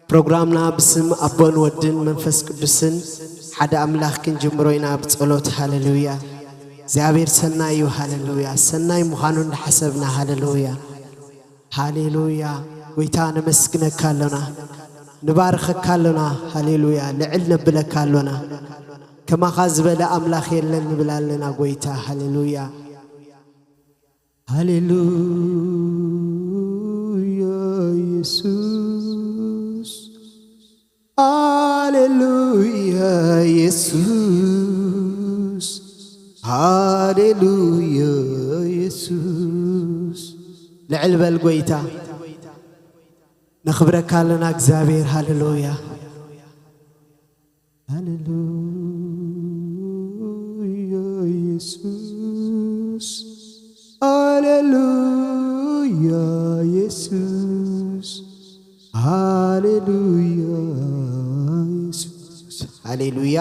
ፕሮግራምና ብስም ኣቦን ወድን መንፈስ ቅዱስን ሓደ ኣምላኽ ክንጅምሮ ኢና ብጸሎት። ሃሌሉያ። እግዚኣብሔር ሰናይ እዩ። ሃሌሉያ። ሰናይ ምዃኑ እንዳሓሰብና፣ ሃሌሉያ፣ ሃሌሉያ። ጎይታ ነመስግነካ ኣሎና፣ ንባርኸካ ኣሎና። ሃሌሉያ። ልዕል ነብለካ ኣሎና። ከማኻ ዝበለ ኣምላኽ የለን ንብል ኣለና ጎይታ። ሃሌሉያ። ሃሌሉያ ኢየሱስ፣ ሃሌሉያ ኢየሱስ፣ ሃሌሉያ ኢየሱስ። ልዕል በል ጎይታ፣ ነኽብረካ ኣለና እግዚኣብሔር። ሃሌሉያ። ሃሌሉያ ኢየሱስ፣ ሃሌሉያ ኢየሱስ፣ ሃሌሉያ ኢየሱስ። ሃሌሉያ።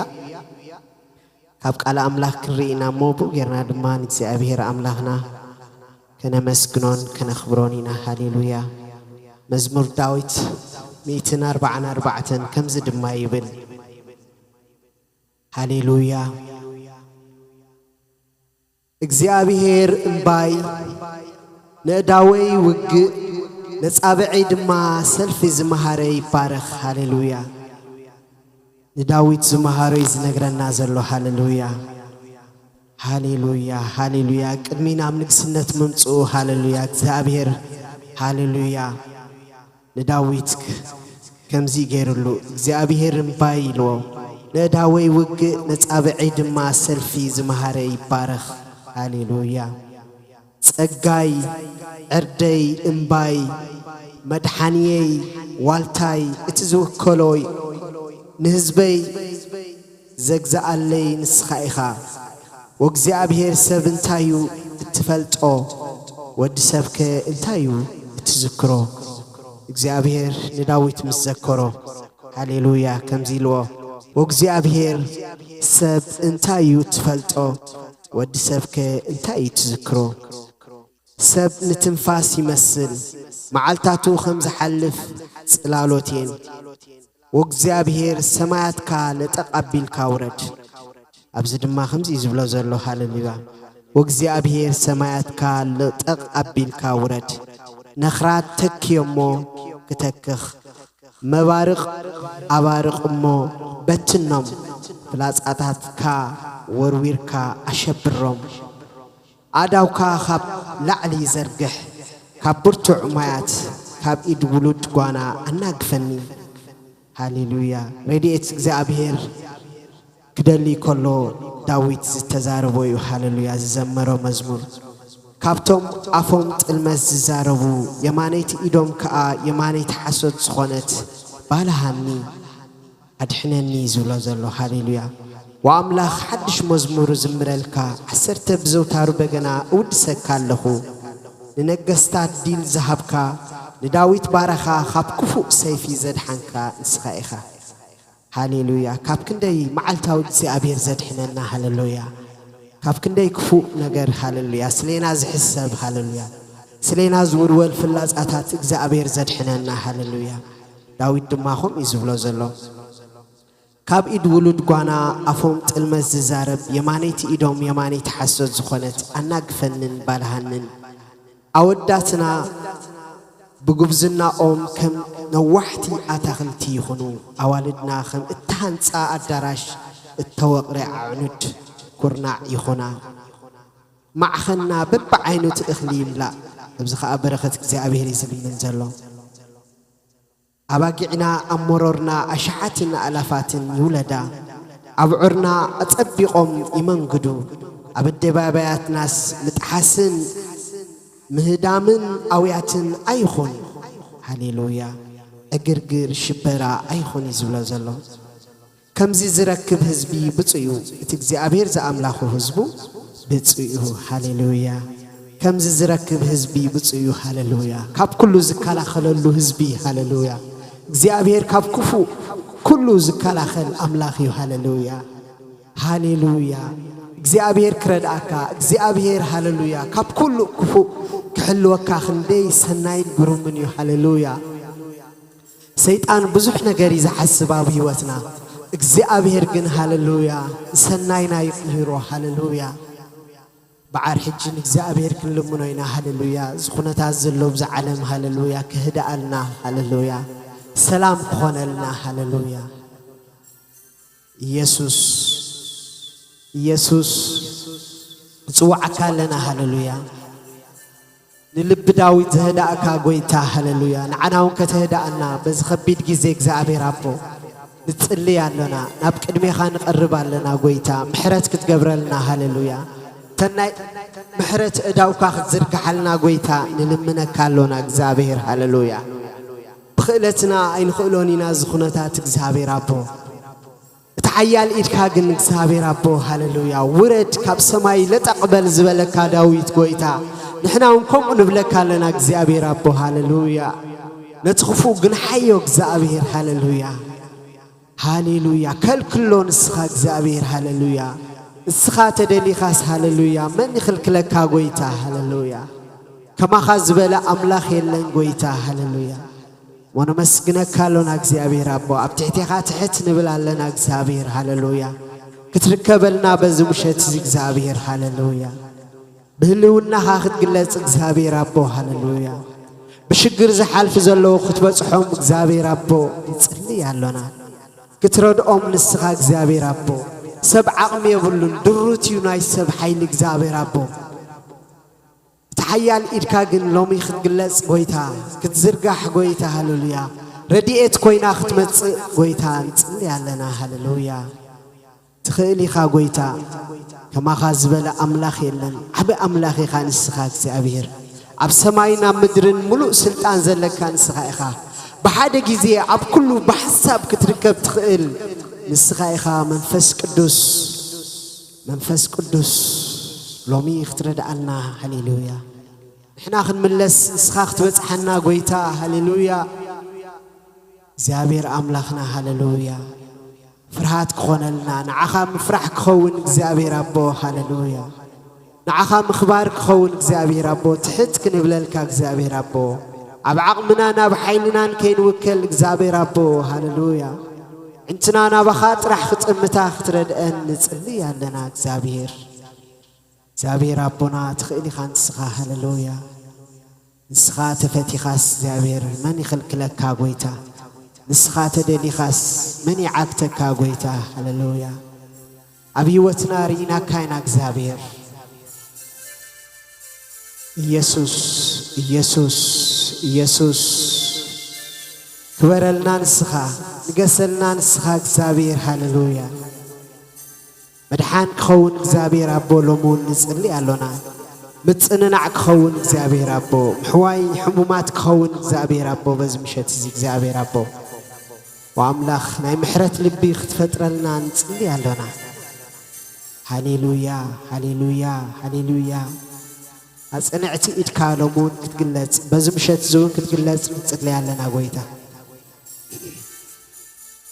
ካብ ቃል ኣምላኽ ክንርኢ ኢና እሞ፣ ብኡ ጌርና ድማ ንእግዚኣብሔር ኣምላኽና ከነመስግኖን ከነኽብሮን ኢና። ሃሌሉያ። መዝሙር ዳዊት ሚእትን ኣርባዓን ኣርባዕተን ከምዚ ድማ ይብል። ሃሌሉያ። እግዚኣብሔር እምባይ፣ ነእዳወይ ውግእ፣ ነጻብዐይ ድማ ሰልፊ ዝመሃረ ይባረኽ። ሃሌሉያ። ንዳዊት ዝመሃሮ እዩ ዝነግረና ዘሎ። ሃሌሉያ፣ ሃሌሉያ፣ ሃሌሉያ። ቅድሚ ናብ ንግስነት ምምጽኡ፣ ሃሌሉያ፣ እግዚኣብሔር፣ ሃሌሉያ፣ ንዳዊት ክ-፣ ከምዚ ገይሩሉ፣ እግዚኣብሔር እምባይ ኢልዎ፣ ነእዳወይ ውግእ፣ ነጻብዐይ ድማ ሰልፊ ዝመሃረ ይባረኽ። ሃሌሉያ። ጸጋይ፣ ዕርደይ፣ እምባይ፣ መድሓንየይ፣ ዋልታይ፣ እቲ ዝውከሎ፣ ንህዝበይ ዘግዝኣለይ ንስኻ ኢኻ። ወእግዚኣብሔር፣ ሰብ እንታይ እዩ እትፈልጦ? ወዲ ሰብከ እንታይ እዩ እትዝክሮ? እግዚኣብሔር ንዳዊት ምስ ዘከሮ፣ ሃሌሉያ፣ ከምዚ ኢልዎ፣ ወእግዚኣብሔር፣ ሰብ እንታይ እዩ እትፈልጦ? ወዲ ሰብከ እንታይ እዩ እትዝክሮ? ሰብ ንትንፋስ ይመስል፣ መዓልታቱ ከም ዝሓልፍ ጽላሎት እየን። ወእግዚኣብሔር፣ ሰማያትካ ለጠቕ ኣቢልካ ውረድ። ኣብዚ ድማ ከምዚ እዩ ዝብሎ ዘሎ፣ ሃሌሉያ። ወእግዚኣብሔር፣ ሰማያትካ ለጠቕ ኣቢልካ ውረድ። ነኽራት ተክዮ እሞ ክተክኽ፣ መባርቕ ኣባርቕ እሞ በትኖም፣ ፍላጻታትካ ወርዊርካ ኣሸብሮም። ኣእዳውካ ኻብ ላዕሊ ዘርግሕ፣ ካብ ብርቱዕ ማያት፣ ካብ ኢድ ውሉድ ጓና ኣናግፈኒ። ሃሌሉያ። ረድኤት እግዚኣብሔር ክደሊ ከሎ ዳዊት ዝተዛረቦ እዩ። ሃሌሉያ። ዝዘመሮ መዝሙር። ካብቶም ኣፎም ጥልመት ዝዛረቡ፣ የማነይቲ ኢዶም ከኣ የማነይቲ ሓሶት ዝኾነት፣ ባልሃኒ፣ ኣድሕነኒ እዩ ዝብሎ ዘሎ። ሃሌሉያ። ወኣምላኽ ሓድሽ መዝሙር ዝምረልካ፣ ዓሰርተ ብዘውታሩ በገና እውድሰካ ኣለኹ። ንነገስታት ዲል ዝሃብካ፣ ንዳዊት ባረኻ ካብ ክፉእ ሰይፊ ዘድሓንካ ንስኻ ኢኻ። ሃሌሉያ። ካብ ክንደይ መዓልታዊ እግዚኣብሔር ዘድሕነና፣ ሃሌሉያ። ካብ ክንደይ ክፉእ ነገር፣ ሃሌሉያ። ስሌና ዝሕሰብ፣ ሃሌሉያ። ስሌና ዝውልወል ፍላጻታት እግዚኣብሔር ዘድሕነና፣ ሃሌሉያ። ዳዊት ድማ ከምኡ እዩ ዝብሎ ዘሎ። ካብ ኢድ ውሉድ ጓና ኣፎም ጥልመት ዝዛረብ፣ የማነይቲ ኢዶም የማነይቲ ሓሶት ዝኾነት፣ ኣናግፈንን ባልሃንን። ኣወዳትና ብጉብዝናኦም ከም ነዋሕቲ ኣታኽልቲ ይኹኑ፣ ኣዋልድና ከም እተሃንጻ ኣዳራሽ እተወቕረ ኣዕኑድ ኩርናዕ ይኹና። ማዕኸንና በብዓይነቱ እኽሊ ይምላእ። ኣብዚ ኸኣ በረኸት እግዚኣብሔር እዩ ዝልምን ዘሎ። ኣባጊዕና ኣብ መሮርና ኣሽሓትን ኣእላፋትን ይውለዳ። ኣብዑርና ኣጸቢቖም ይመንግዱ። ኣብ ኣደባባያትናስ ምጥሓስን ምህዳምን ኣውያትን ኣይኹን። ሃሌሉያ። ዕግርግር ሽበራ ኣይኹን እዩ ዝብሎ ዘሎ። ከምዚ ዝረክብ ህዝቢ ብፁዕ እዩ፣ እቲ እግዚኣብሔር ዝኣምላኹ ህዝቡ ብፁዕ እዩ። ሃሌሉያ። ከምዚ ዝረክብ ህዝቢ ብፁዕ እዩ። ሃሌሉያ። ካብ ኩሉ ዝከላኸለሉ ህዝቢ። ሃሌሉያ። እግዚኣብሔር ካብ ክፉእ ኩሉ ዝከላኸል ኣምላኽ እዩ። ሃሌሉያ። ሃሌሉያ። እግዚኣብሔር ክረድኣካ፣ እግዚኣብሔር፣ ሃሌሉያ፣ ካብ ኩሉ ክፉእ ክሕልወካ ክንደይ ሰናይን ግሩምን እዩ። ሃሌሉያ። ሰይጣን ብዙሕ ነገር እዩ ዝሓስብ ኣብ ህይወትና። እግዚኣብሔር ግን፣ ሃሌሉያ፣ ንሰናይና ይቕይሮ። ሃሌሉያ። በዓር ሕጂ ንእግዚኣብሔር ክንልምኖ ኢና። ሃሌሉያ። እዚ ኩነታት ዘሎ ብዛ ዓለም፣ ሃሌሉያ፣ ክህድኣልና። ሃሌሉያ። ሰላም ክኾነልና። ሃሌሉያ። ኢየሱስ፣ ኢየሱስ፣ ንጽውዓካ ኣለና። ሃሌሉያ። ንልቢ ዳዊት ዘህዳእካ ጎይታ፣ ሃሌሉያ፣ ንዓና እውን ከተህዳእና በዚ ከቢድ ግዜ እግዚኣብሔር ኣቦ ንጽልይ ኣሎና። ናብ ቅድሜኻ ንቐርብ ኣለና ጎይታ፣ ምሕረት ክትገብረልና። ሃሌሉያ። ተናይ ምሕረት እዳውካ ክትዝርግሓልና ጎይታ ንልምነካ ኣሎና እግዚኣብሔር። ሃሌሉያ። ብኽእለትና ኣይንኽእሎን ኢና እዚ ኩነታት እግዚኣብሔር ኣቦ። እቲ ሓያል ኢድካ ግን እግዚኣብሔር ኣቦ፣ ሃሌሉያ፣ ውረድ ካብ ሰማይ ለጠቕ በል ዝበለካ ዳዊት ጎይታ፣ ንሕና እውን ከምኡ ንብለካ ኣለና እግዚኣብሔር ኣቦ፣ ሃሌሉያ። ነቲ ክፉእ ግንሓዮ እግዚኣብሔር፣ ሃሌሉያ፣ ሃሌሉያ። ከልክሎ ንስኻ እግዚኣብሔር፣ ሃሌሉያ። ንስኻ ተደሊኻስ፣ ሃሌሉያ፣ መን ይኽልክለካ ጎይታ፣ ሃሌሉያ። ከማኻ ዝበለ ኣምላኽ የለን ጎይታ፣ ሃሌሉያ። ወነመስግነካ ኣሎና እግዚኣብሔር ኣቦ፣ ኣብ ትሕቴኻ ትሕት ንብል ኣለና እግዚኣብሔር፣ ሃሌሉያ። ክትርከበልና በዚ ምሸት እዚ እግዚኣብሔር፣ ሃሌሉያ። ብህልውናኻ ክትግለጽ እግዚኣብሔር ኣቦ፣ ሃሌሉያ። ብሽግር ዝሓልፉ ዘለዉ ክትበጽሖም እግዚኣብሔር ኣቦ ንጽልይ ኣሎና። ክትረድኦም ንስኻ እግዚኣብሔር ኣቦ። ሰብ ዓቕሚ የብሉን፣ ድሩት እዩ ናይ ሰብ ሓይሊ እግዚኣብሔር ኣቦ። እቲ ሓያል ኢድካ ግን ሎሚ ክትግለጽ ጎይታ፣ ክትዝርጋሕ ጎይታ፣ ሃሌሉያ። ረድኤት ኮይና ክትመጽእ ጎይታ ንጽሊ ኣለና፣ ሃሌሉያ። ትኽእል ኢኻ ጎይታ፣ ከማኻ ዝበለ ኣምላኽ የለን። ዓቢ ኣምላኽ ኢኻ ንስኻ እግዚኣብሔር። ኣብ ሰማይን ኣብ ምድርን ምሉእ ስልጣን ዘለካ ንስኻ ኢኻ። ብሓደ ግዜ ኣብ ኩሉ ብሓሳብ ክትርከብ ትኽእል ንስኻ ኢኻ መንፈስ ቅዱስ። መንፈስ ቅዱስ ሎሚ ክትረድኣና፣ ሃሌሉያ። ንሕና ክንምለስ ንስኻ ክትበጽሓና ጎይታ፣ ሃሌሉያ። እግዚኣብሔር ኣምላኽና፣ ሃሌሉያ። ፍርሃት ክኾነልና፣ ንዓኻ ምፍራሕ ክኸውን እግዚኣብሔር ኣቦ፣ ሃሌሉያ። ንዓኻ ምኽባር ክኸውን እግዚኣብሔር ኣቦ፣ ትሕት ክንብለልካ እግዚኣብሔር ኣቦ፣ ኣብ ዓቕምናን ኣብ ሓይልናን ከይንውከል እግዚኣብሔር ኣቦ፣ ሃሌሉያ። ዕንትና ናባኻ ጥራሕ ክጥምታ ክትረድአን ንጽሊ ኣለና እግዚኣብሔር። እግዚኣብሔር ኣቦና ትኽእል ኢኻ ንስኻ፣ ሃሌሉያ። ንስኻ ተፈቲኻስ እግዚኣብሔር መን ይኽልክለካ ጎይታ? ንስኻ ተደሊኻስ መን ይዓግተካ ጎይታ? ሃሌሉያ። ኣብ ህይወትና ርኢናካ ኢና እግዚኣብሔር። ኢየሱስ፣ ኢየሱስ፣ ኢየሱስ፣ ክበረልና ንስኻ፣ ንገሰልና ንስኻ እግዚኣብሔር። ሃሌሉያ። መድሓን ክኸውን እግዚኣብሔር ኣቦ ሎሚ እውን ንጽሊ ኣሎና። ምጽንናዕ ክኸውን እግዚኣብሔር ኣቦ፣ ምሕዋይ ሕሙማት ክኸውን እግዚኣብሔር ኣቦ፣ በዚ ምሸት እዚ እግዚኣብሔር ኣቦ ወኣምላኽ ናይ ምሕረት ልቢ ክትፈጥረልና ንጽሊ ኣሎና። ሃሌሉያ፣ ሃሌሉያ፣ ሃሌሉያ። ኣጽንዕቲ ኢድካ ሎሚ እውን ክትግለጽ፣ በዚ ምሸት እዚ እውን ክትግለጽ ንጽሊ ኣለና ጎይታ።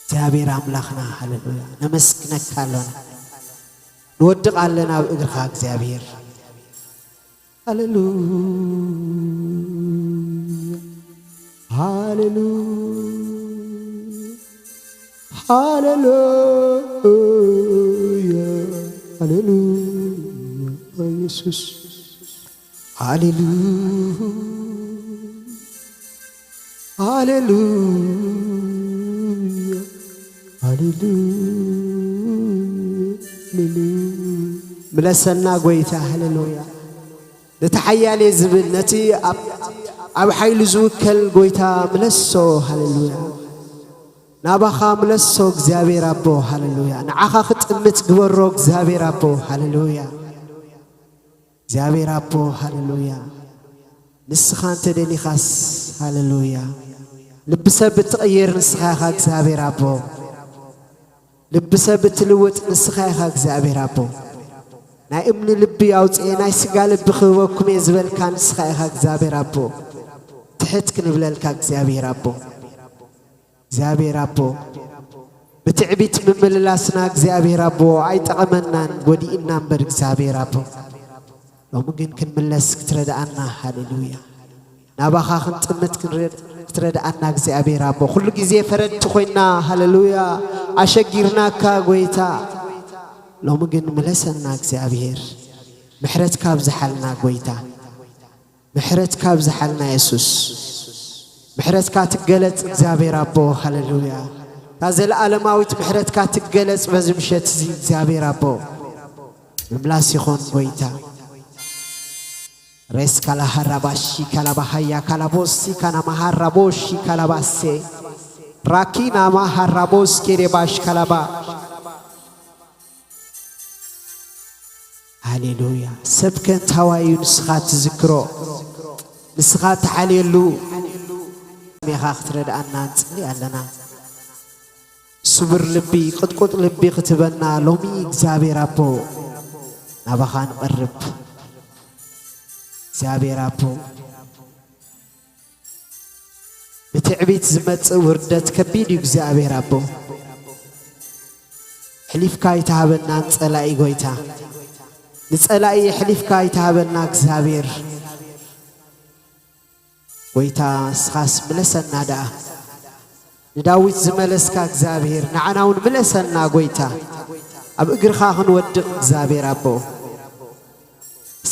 እግዚኣብሔር ኣምላኽና፣ ሃሌሉያ፣ ነመስግነካ ኣሎና። ንወድቕ ኣለና ኣብ እግርኻ እግዚኣብሔር። ሃሌሉያ፣ ሃሌሉያ፣ ሃሌሉያ፣ ሃሌሉያ፣ ኢየሱስ። ሃሌሉያ፣ ሃሌሉያ፣ ሃሌሉያ፣ ሃሌሉያ። ምለሰና ጎይታ፣ ሃሌሉያ። ነቲ ሓያል እየ ዝብል፣ ነቲ ኣብ፣ ኣብ ሓይሉ ዝውከል ጎይታ ምለሶ፣ ሃሌሉያ። ናባኻ ምለሶ እግዚኣብሔር ኣቦ፣ ሃሌሉያ። ንዓኻ ክጥምት ግበሮ እግዚኣብሔር ኣቦ፣ ሃሌሉያ። እግዚኣብሔር ኣቦ፣ ሃሌሉያ። ንስኻ እንተ ደሊኻስ፣ ሃሌሉያ። ልቢ ሰብ እትቕይር ንስኻ ኢኻ እግዚኣብሔር ኣቦ። ልቢ ሰብ እትልውጥ ንስኻ ኢኻ እግዚኣብሔር ኣቦ። ናይ እምኒ ልቢ ኣውፅኤ ናይ ስጋ ልቢ ክህበኩም እየ ዝበልካ ንስኻ ኢኻ እግዚኣብሔር ኣቦ። ትሕት ክንብለልካ እግዚኣብሔር ኣቦ። እግዚኣብሔር ኣቦ፣ ብትዕቢት ምምልላስና እግዚኣብሔር ኣቦ ኣይጠቐመናን፣ ጎዲእና እምበር እግዚኣብሔር ኣቦ። ሎሚ ግን ክንምለስ ክትረድኣና፣ ሃሌሉያ። ናባኻ ክንጥምት ክንረድ-፣ ትረድኣና እግዚኣብሔር ኣቦ፣ ኩሉ ግዜ ፈረድቲ ኮይና፣ ሃሌሉያ፣ ኣሸጊርናካ ጎይታ። ሎሚ ግን ምለሰና እግዚኣብሔር፣ ምሕረትካ ኣብዝሓልና ጎይታ፣ ምሕረትካ ኣብዝሓልና የሱስ። ምሕረትካ ትገለጽ እግዚኣብሔር ኣቦ፣ ሃሌሉያ። እታ ዘለኣለማዊት ምሕረትካ ትገለጽ በዚ ምሸት እዚ እግዚኣብሔር ኣቦ። ምምላስ ይኾን ጎይታ። ሬስ ካላ ሃራባሺ ካላባሃያ ካላቦሲ ካና ማሃራቦሺ ካላባሴ ራኪና ማሃራቦስ ኬሬባሽ ካላባ። ሃሌሉያ። ሰብ ከንታዋዩ ንስኻ ትዝክሮ፣ ንስኻ ትሓልየሉ ሜኻ ክትረድኣና ንጽሊ ኣለና። ስቡር ልቢ፣ ቅጥቁጥ ልቢ ክትበና ሎሚ እግዚኣብሔር ኣቦ ናባኻ ንቐርብ። እግዚኣብሔር ኣቦ፣ ብትዕቢት ዝመጽእ ውርደት ከቢድ እዩ እግዚኣብሔር ኣቦ። ሕሊፍካ ኣይትሃበና ንጸላኢ ጎይታ። ንጸላኢ ሕሊፍካ ኣይትሃበና እግዚኣብሔር። ጎይታ ንስኻስ ምለሰና ደኣ። ንዳዊት ዝመለስካ እግዚኣብሔር ንዓና እውን ምለሰና ጎይታ። ኣብ እግርኻ ክንወድቕ እግዚኣብሔር ኣቦ።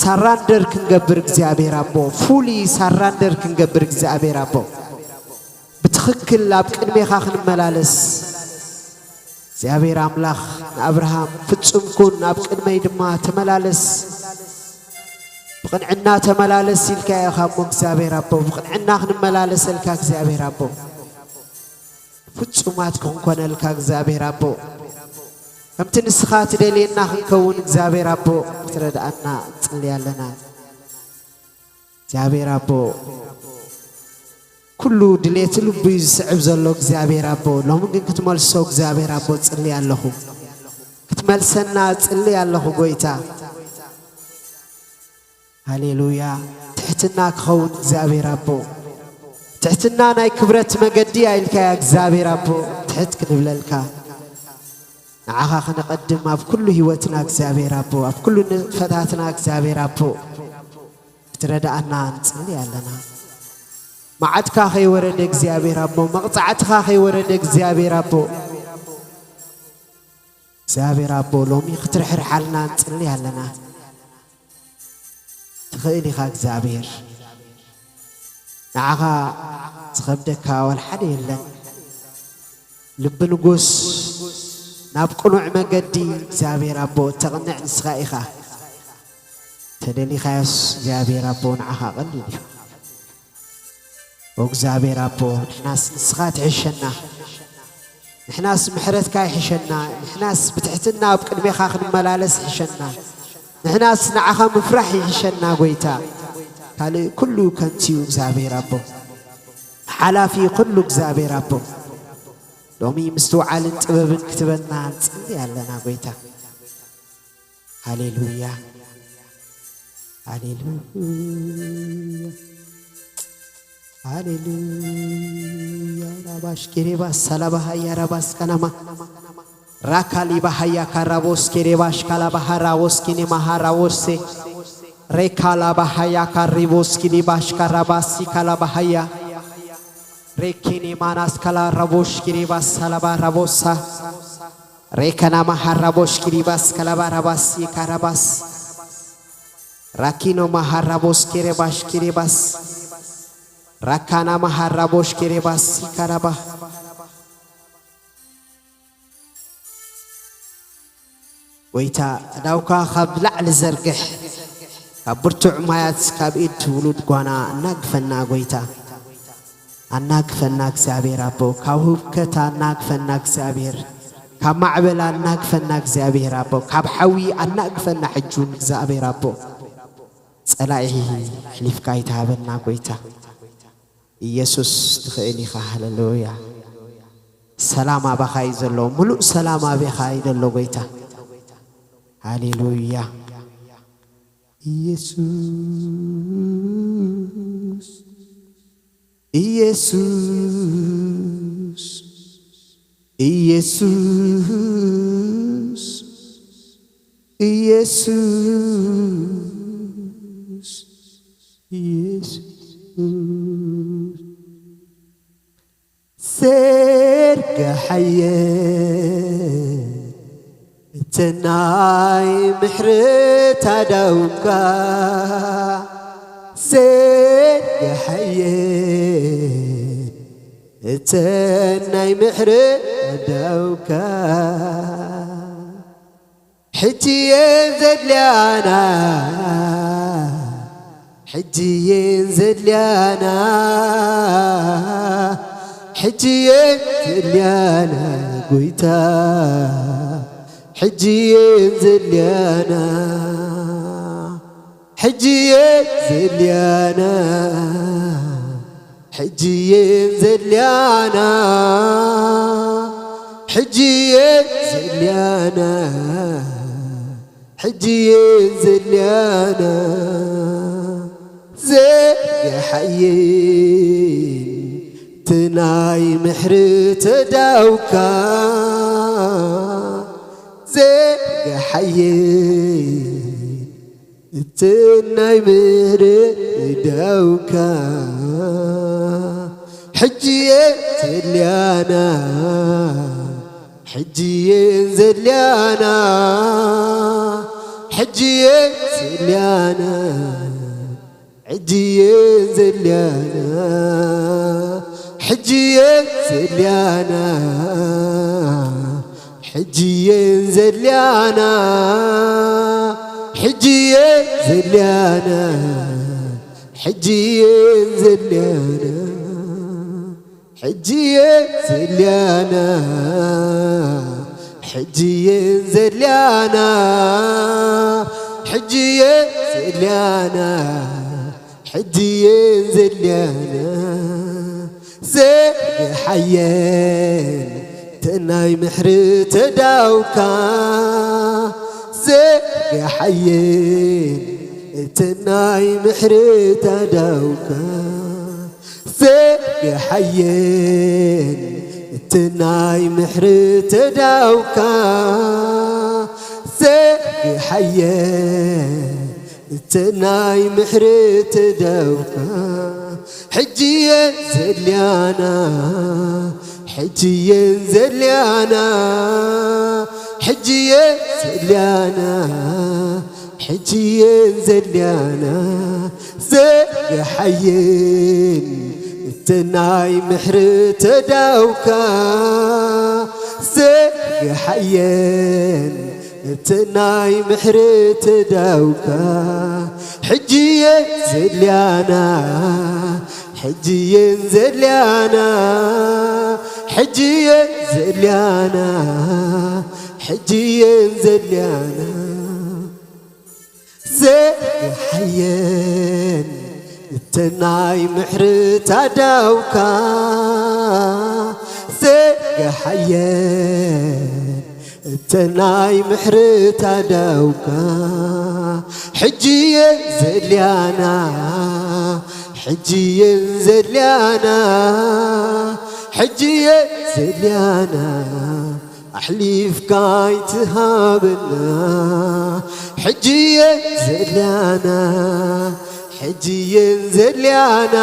ሳራንደር ክንገብር እግዚኣብሔር ኣቦ። ፉሊ ሳራንደር ክንገብር እግዚኣብሔር ኣቦ። ብትኽክል ኣብ ቅድሜኻ ክንመላለስ እግዚኣብሔር ኣምላኽ ንኣብርሃም ፍጹም ኩን ኣብ ቅድመይ ድማ ተመላለስ። ብቕንዕና ተመላለስ ኢልካ ኢኻ እሞ እግዚኣብሔር ኣቦ። ብቕንዕና ክንመላለሰልካ እግዚኣብሔር ኣቦ። ፍጹማት ክንኮነልካ እግዚኣብሔር ኣቦ። ከምቲ ንስኻ ትደልየና ክንከውን እግዚኣብሔር ኣቦ ክትረድኣና ንጽሊ ኣለና። እግዚኣብሔር ኣቦ፣ ኩሉ ድሌት ልቡ እዩ ዝስዕብ ዘሎ እግዚኣብሔር ኣቦ። ሎሚ ግን ክትመልሶ እግዚኣብሔር ኣቦ ጽሊ ኣለኹ። ክትመልሰና ጽሊ ኣለኹ ጎይታ። ሃሌሉያ። ትሕትና ክኸውን እግዚኣብሔር ኣቦ። ትሕትና ናይ ክብረት መገዲ ኣኢልካያ እግዚኣብሔር ኣቦ። ትሕት ክንብለልካ። ንዓኻ ከነቐድም ኣብ ኩሉ ህይወትና እግዚኣብሔር ኣቦ። ኣብ ኩሉ ንጥፈታትና እግዚኣብሔር ኣቦ። ክትረድኣና ንጽሊ ኣለና። መዓትካ ከይወረደ እግዚኣብሔር ኣቦ፣ መቕጻዕትኻ ከይወረደ እግዚኣብሔር ኣቦ፣ እግዚኣብሔር ኣቦ፣ ሎሚ ክትርሕርሓልና ንጽሊ ኣለና። ትኽእል ኢኻ እግዚኣብሔር። ንዓኻ ዝኸብደካ ዋላ ሓደ የለን። ልቢ ንጉስ ናብ ቅኑዕ መገዲ እግዚኣብሔር ኣቦ እተቕንዕ ንስኻ ኢኻ። ተደሊኻዮስ እግዚኣብሔር ኣቦ ንዓኻ ቀሊል እዩ። ኦ እግዚኣብሔር ኣቦ ንሕናስ ንስኻ ትሕሸና። ንሕናስ ምሕረትካ ይሕሸና። ንሕናስ ብትሕትና ኣብ ቅድሜኻ ክንመላለስ ይሕሸና። ንሕናስ ንዓኻ ምፍራሕ ይሕሸና ጎይታ። ካልእ ኩሉ ከንቱ እዩ እግዚኣብሔር ኣቦ። ሓላፊ ኩሉ እግዚኣብሔር ኣቦ። ሎሚ ምስትውዓልን ጥበብን ክትበና ንጽሊ ኣለና ጎይታ። ሃሌሉያ፣ ሃሌሉያ፣ ሃሌሉያ። ራባሽ ኬሬባ ሳላባሃያ ራባስ ካናማ ራካሊ ባሃያ ካራቦስ ኬሬባሽ ካላባሃራ ወስኪኒ ማሃራ ወሴ ሬካላ ባሃያ ካሪቦስ ኪኒ ባሽ ካራባሲ ካላባሃያ ሬኪኒ ማናስ ካላ ራቦሽ ኪሪባስ ሳላባ ራቦሳ ሬከና ማሃራቦሽ ኪሪባስ ካላባ ራባሲ ካራባስ ራኪኖ ማሃራቦስ ኬሬባሽ ኪሪባስ ራካና ማሃራቦሽ ኬሬባስ ካራባ ጎይታ፣ ኣእዳውካ ካብ ላዕሊ ዘርግሕ፣ ካብ ብርቱዕ ማያት፣ ካብ ኢድ ውሉድ ጓና ኣናግፈና ጎይታ። ኣናግፈና እግዚኣብሔር ኣቦ፣ ካብ ህውከት ኣናግፈና እግዚኣብሔር፣ ካብ ማዕበል ኣናግፈና እግዚኣብሔር ኣቦ፣ ካብ ሓዊ ኣናግፈና ሕጂ እውን እግዚኣብሔር ኣቦ። ጸላኢ ኣሕሊፍካ ኣይትሃበና ጎይታ። ኢየሱስ ትኽእል ኢኻ። ሃሌሉያ። ሰላም ኣባኻ እዩ ዘሎ። ምሉእ ሰላም ኣቤኻ እዩ ዘሎ ጎይታ። ሃሌሉያ። ኢየሱስ፣ ኢየሱስ፣ ኢየሱስ፣ ኢየሱስ፣ ኢየሱስ። ሓየል እቲ ናይ ምሕረት ኣዳውካ ዘገሓየል እቲ ናይ ምሕረት ኣዳውካ ሕጂ እየን ዘድልያና ሕጂ እየን ዘድልያና ሕጂ እየን ዘድልያና ጎይታ ሕጂ እየን ዘድልያና ሕጂ እየን ዘድልያና ሕጂ እየን ዘድልያና ሕጂ እየን ዘድልያና ሕጂ እየን ዘድልያና ዘገሓየን እቲ ናይ ምሕረት ኣዳውካ ዘገሓየን እቲ ናይ ምሕረት ኣዳውካ ሕጂ እየን ዘድልያና ሕጂ እየን ዘድልያና ሕጂ እየን ዘድልያና ሕጂ እየን ዘድልያና ሕጂ እየን ዘድልያና ሕጂ እየን ዘድልያና ሕጂ እየን ዘድልያና ሕጂ እየን ዘድልያና ሕጂ እየን ዘድልያና ሕጂ እየን ዘድልያና ሕጂ እየን ዘድልያና ሕጂ እየን ዘድልያና ዘገሓየን እቲ ናይ ምሕረት ኣዳውካ ዘገሓየን እቲ ናይ ምሕረት ኣዳውካ ዘገሓየን እቲ ናይ ምሕረት ኣዳውካ ዘገሓየን እቲ ናይ ምሕረት ኣዳውካ ሕጂ እየን ዘድልያና ሕጂ እየን ዘድልያና ሕጂ እየን ዘድልያና ሕጂ እየን ዘድልያና ዘገሓየን እቲ ናይ ምሕረት ኣዳውካ ዘገሓየን እቲ ናይ ምሕረት ኣዳውካ ሕጂ እየን ዘድልያና ሕጂ እየን ዘድልያና ሕጂ እየን ዘድልያና ሕጂ እየን ዘድልያና ዘገሓየን እቲ ናይ ምሕረት ኣዳውካ ዘገሓየን እቲ ናይ ምሕረት ኣዳውካ ሕጂ እየን ዘድልያና ሕጂ እየን ዘድልያና ሕጂ እየን ዘድልያና ኣሕሊፍካ ኣይትሃበና ሕጂ እየን ዘድልያና ሕጂ እየን ዘድልያና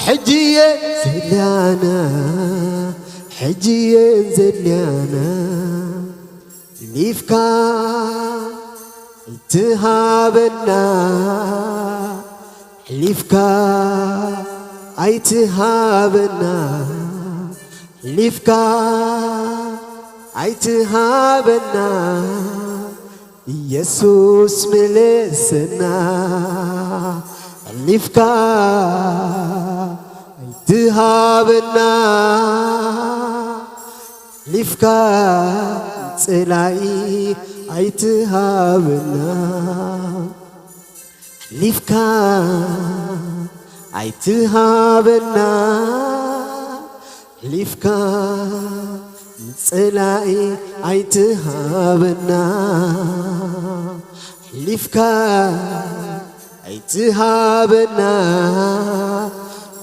ሕጂ እየን ዘድልያና ሕጂ እየን ዘድልያና ኣሕሊፍካ ኣይትሃበና ኣሕሊፍካ ኣይትሃበና ኣሕሊፍካ ኣይትሃበና ኢየሱስ ምለሰና ኣሕሊፍካ ኣይትሃበና ኣሕሊፍካ ንጸላኢ ኣይትሃበና ኣሕሊፍካ ኣይትሃበና ኣሕሊፍካ ንጸላኢ ኣይትሃበና ኣሕሊፍካ ኣይትሃበና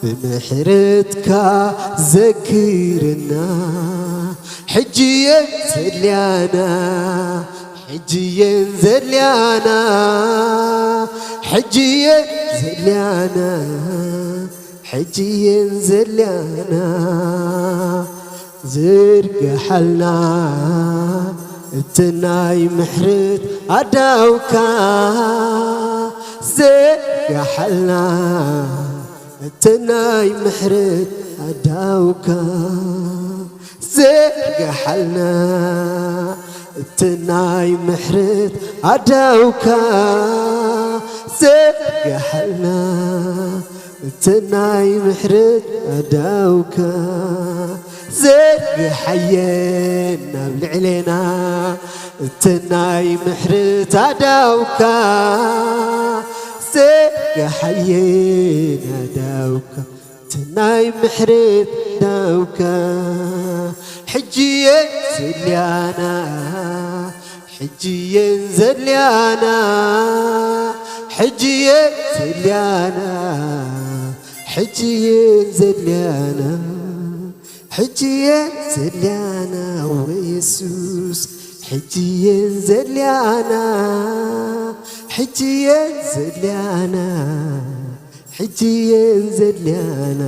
ብምሕረትካ ዘክርና ሕጂ እየን ዘድልያና ሕጂ እየን ዘድልያና ሕጂ እየን ዘድልያና ሕጂ እየን ዘድልያና ዝርግሐልና እቲ ናይ ምሕረት ኣዳውካ፣ ዝርግሐልና እቲ ናይ ምሕረት ኣዳውካ፣ ዝርግሐልና እቲ ናይ ምሕረት ኣዳውካ፣ ዝርግሐልና እቲ ናይ ምሕረት ኣዳውካ፣ ዝርግሐየን ናብ ልዕሌና እቲ ናይ ምሕረት ኣዳውካ፣ ዝርግሐየን ኣዳውካ፣ እቲ ናይ ምሕረት ኣዳውካ። ሕጂ እየን ዘድልያና፣ ሕጂ እየን ዘድልያና፣ ሕጂ እየን ዘድልያና፣ ሕጂ እየን ዘድልያና፣ ሕጂ እየን ዘድልያና፣ ወየሱስ፣ ሕጂ እየን ዘድልያና፣ ሕጂ እየን ዘድልያና፣ ሕጂ እየን ዘድልያና፣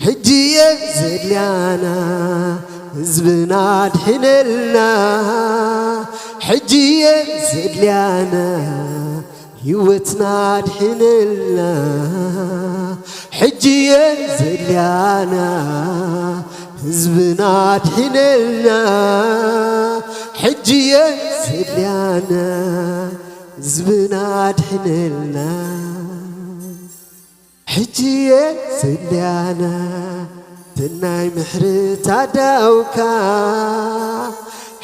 ሕጂ እየን ዘድልያና፣ ህዝብና ኣድሕነልና፣ ሕጂ እየን ዘድልያና፣ ህይወትና ኣድሕነልና፣ ሕጂ እየን ዘድልያና፣ ህዝብና ኣድሕነልና፣ ሕጂ እየን ዘድልያና፣ ህዝብና ኣድሕነልና። ሕጂ እየን ዘድልያና፣ እቲ ናይ ምሕረት ኣዳውካ፣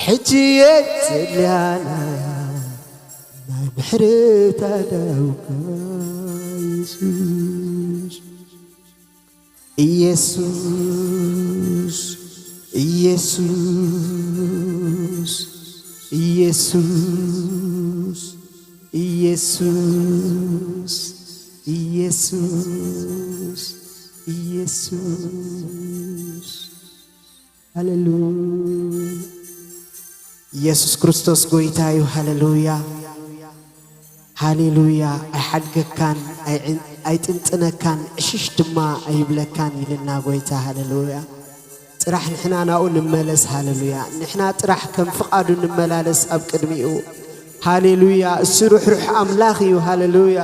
ሕጂ እየን ዘድልያና፣ ናይ ምሕረት ኣዳውካ። የሱስ፣ የሱስ፣ የሱስ፣ የሱስ፣ የሱስ፣ የሱስ፣ የሱስ። ሃሌሉያ። ኢየሱስ ክርስቶስ ጎይታ እዩ። ሃሌሉያ፣ ሃሌሉያ። ኣይሓድገካን፣ ኣይዕን-፣ ኣይጥንጥነካን፣ ዕሽሽ ድማ ኣይብለካን ኢልና ጎይታ። ሃሌሉያ። ጥራሕ ንሕና ናብኡ ንመለስ። ሃሌሉያ። ንሕና ጥራሕ ከም ፍቓዱ ንመላለስ ኣብ ቅድሚኡ። ሃሌሉያ። እሱ ርሕሩሕ ኣምላኽ እዩ። ሃሌሉያ።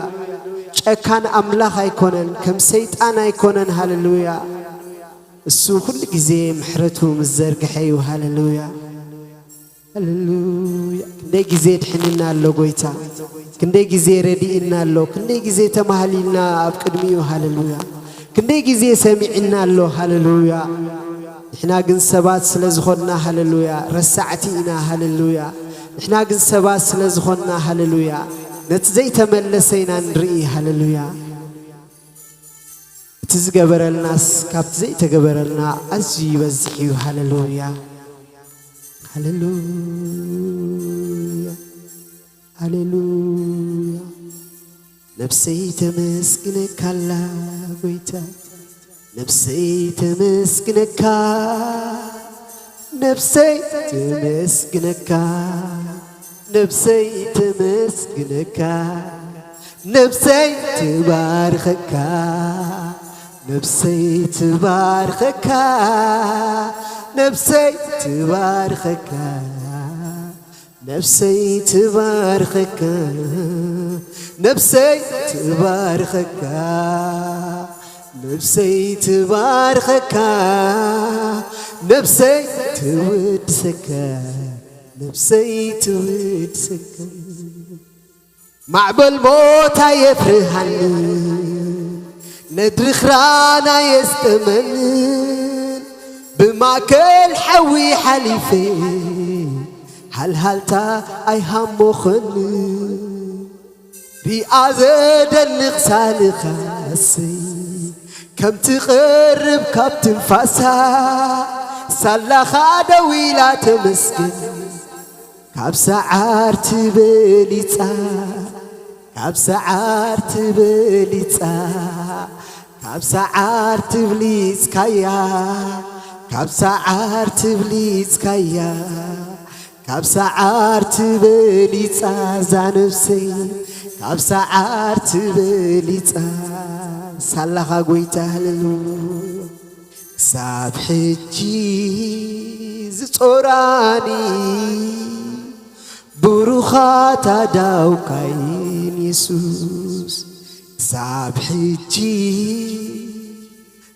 ጨካን ኣምላኽ ኣይኮነን፣ ከም ሰይጣን ኣይኮነን። ሃሌሉያ። እሱ ኩሉ ግዜ ምሕረቱ ምስ ዘርግሐ እዩ። ሃሌሉያ፣ ሃሌሉያ። ክንደይ ግዜ ድሕንና ኣሎ ጎይታ፣ ክንደይ ግዜ ረዲእና ኣሎ፣ ክንደይ ግዜ ተማህሊልና ኣብ ቅድሚኡ። ሃሌሉያ። ክንደይ ግዜ ሰሚዕና ኣሎ። ሃሌሉያ። ንሕና ግን ሰባት ስለ ዝኾንና፣ ሃሌሉያ፣ ረሳዕቲ ኢና። ሃሌሉያ። ንሕና ግን ሰባት ስለ ዝኾንና፣ ሃሌሉያ፣ ነቲ ዘይተመለሰ ኢና ንርኢ። ሃሌሉያ። እቲ ዝገበረልናስ ካብቲ ዘይተገበረልና ኣዝዩ ይበዝሕ እዩ። ሃሌሉያ፣ ሃሌሉያ፣ ሃሌሉያ። ነብሰይ ተመስግነካላ ጎይታ፣ ነብሰይ ተመስግነካ፣ ነብሰይ ተመስግነካ፣ ነብሰይ ተመስግነካ፣ ነብሰይ ትባርከካ፣ ነብሰይ ትባርከካ፣ ነብሰይ ትባርከካ፣ ነብሰይ ትባርከካ፣ ነብሰይ ትባርከካ፣ ነብሰይ ትባርከካ፣ ነብሰይ ትውድሰካ፣ ነብሰይ ትውድሰካ። ማዕበል ሞት ኣየፍርሃኒ፣ ነድሪ ክራን ኣየስጥመኒ፣ ብማእከል ሓዊ ሓሊፈ፣ ሃልሃልታ ኣይሃሞኸኒ። ሪኣ ዘደንቕ ሳልኻሰይ፣ ከም ትቐርብ ካብ ትንፋሳ፣ ሳላኻ ደው ኢላ ተመስገን። ካብ ሰዓርቲ በሊጻ፣ ካብ ሰዓርቲ በሊጻ፣ ካብ ሰዓርቲ ብሊጽካያ፣ ካብ ሰዓርቲ ብሊጽካያ፣ ካብ ሰዓርቲ በሊጻ እዛ ነብሰይ፣ ካብ ሰዓርቲ በሊጻ። ሳላኻ ጎይታ፣ ሃሌሉያ። ክሳብ ሕጂ ዝጾራኒ ብሩኻት ኣዳውካይን የሱስ፣ ክሳብ ሕጂ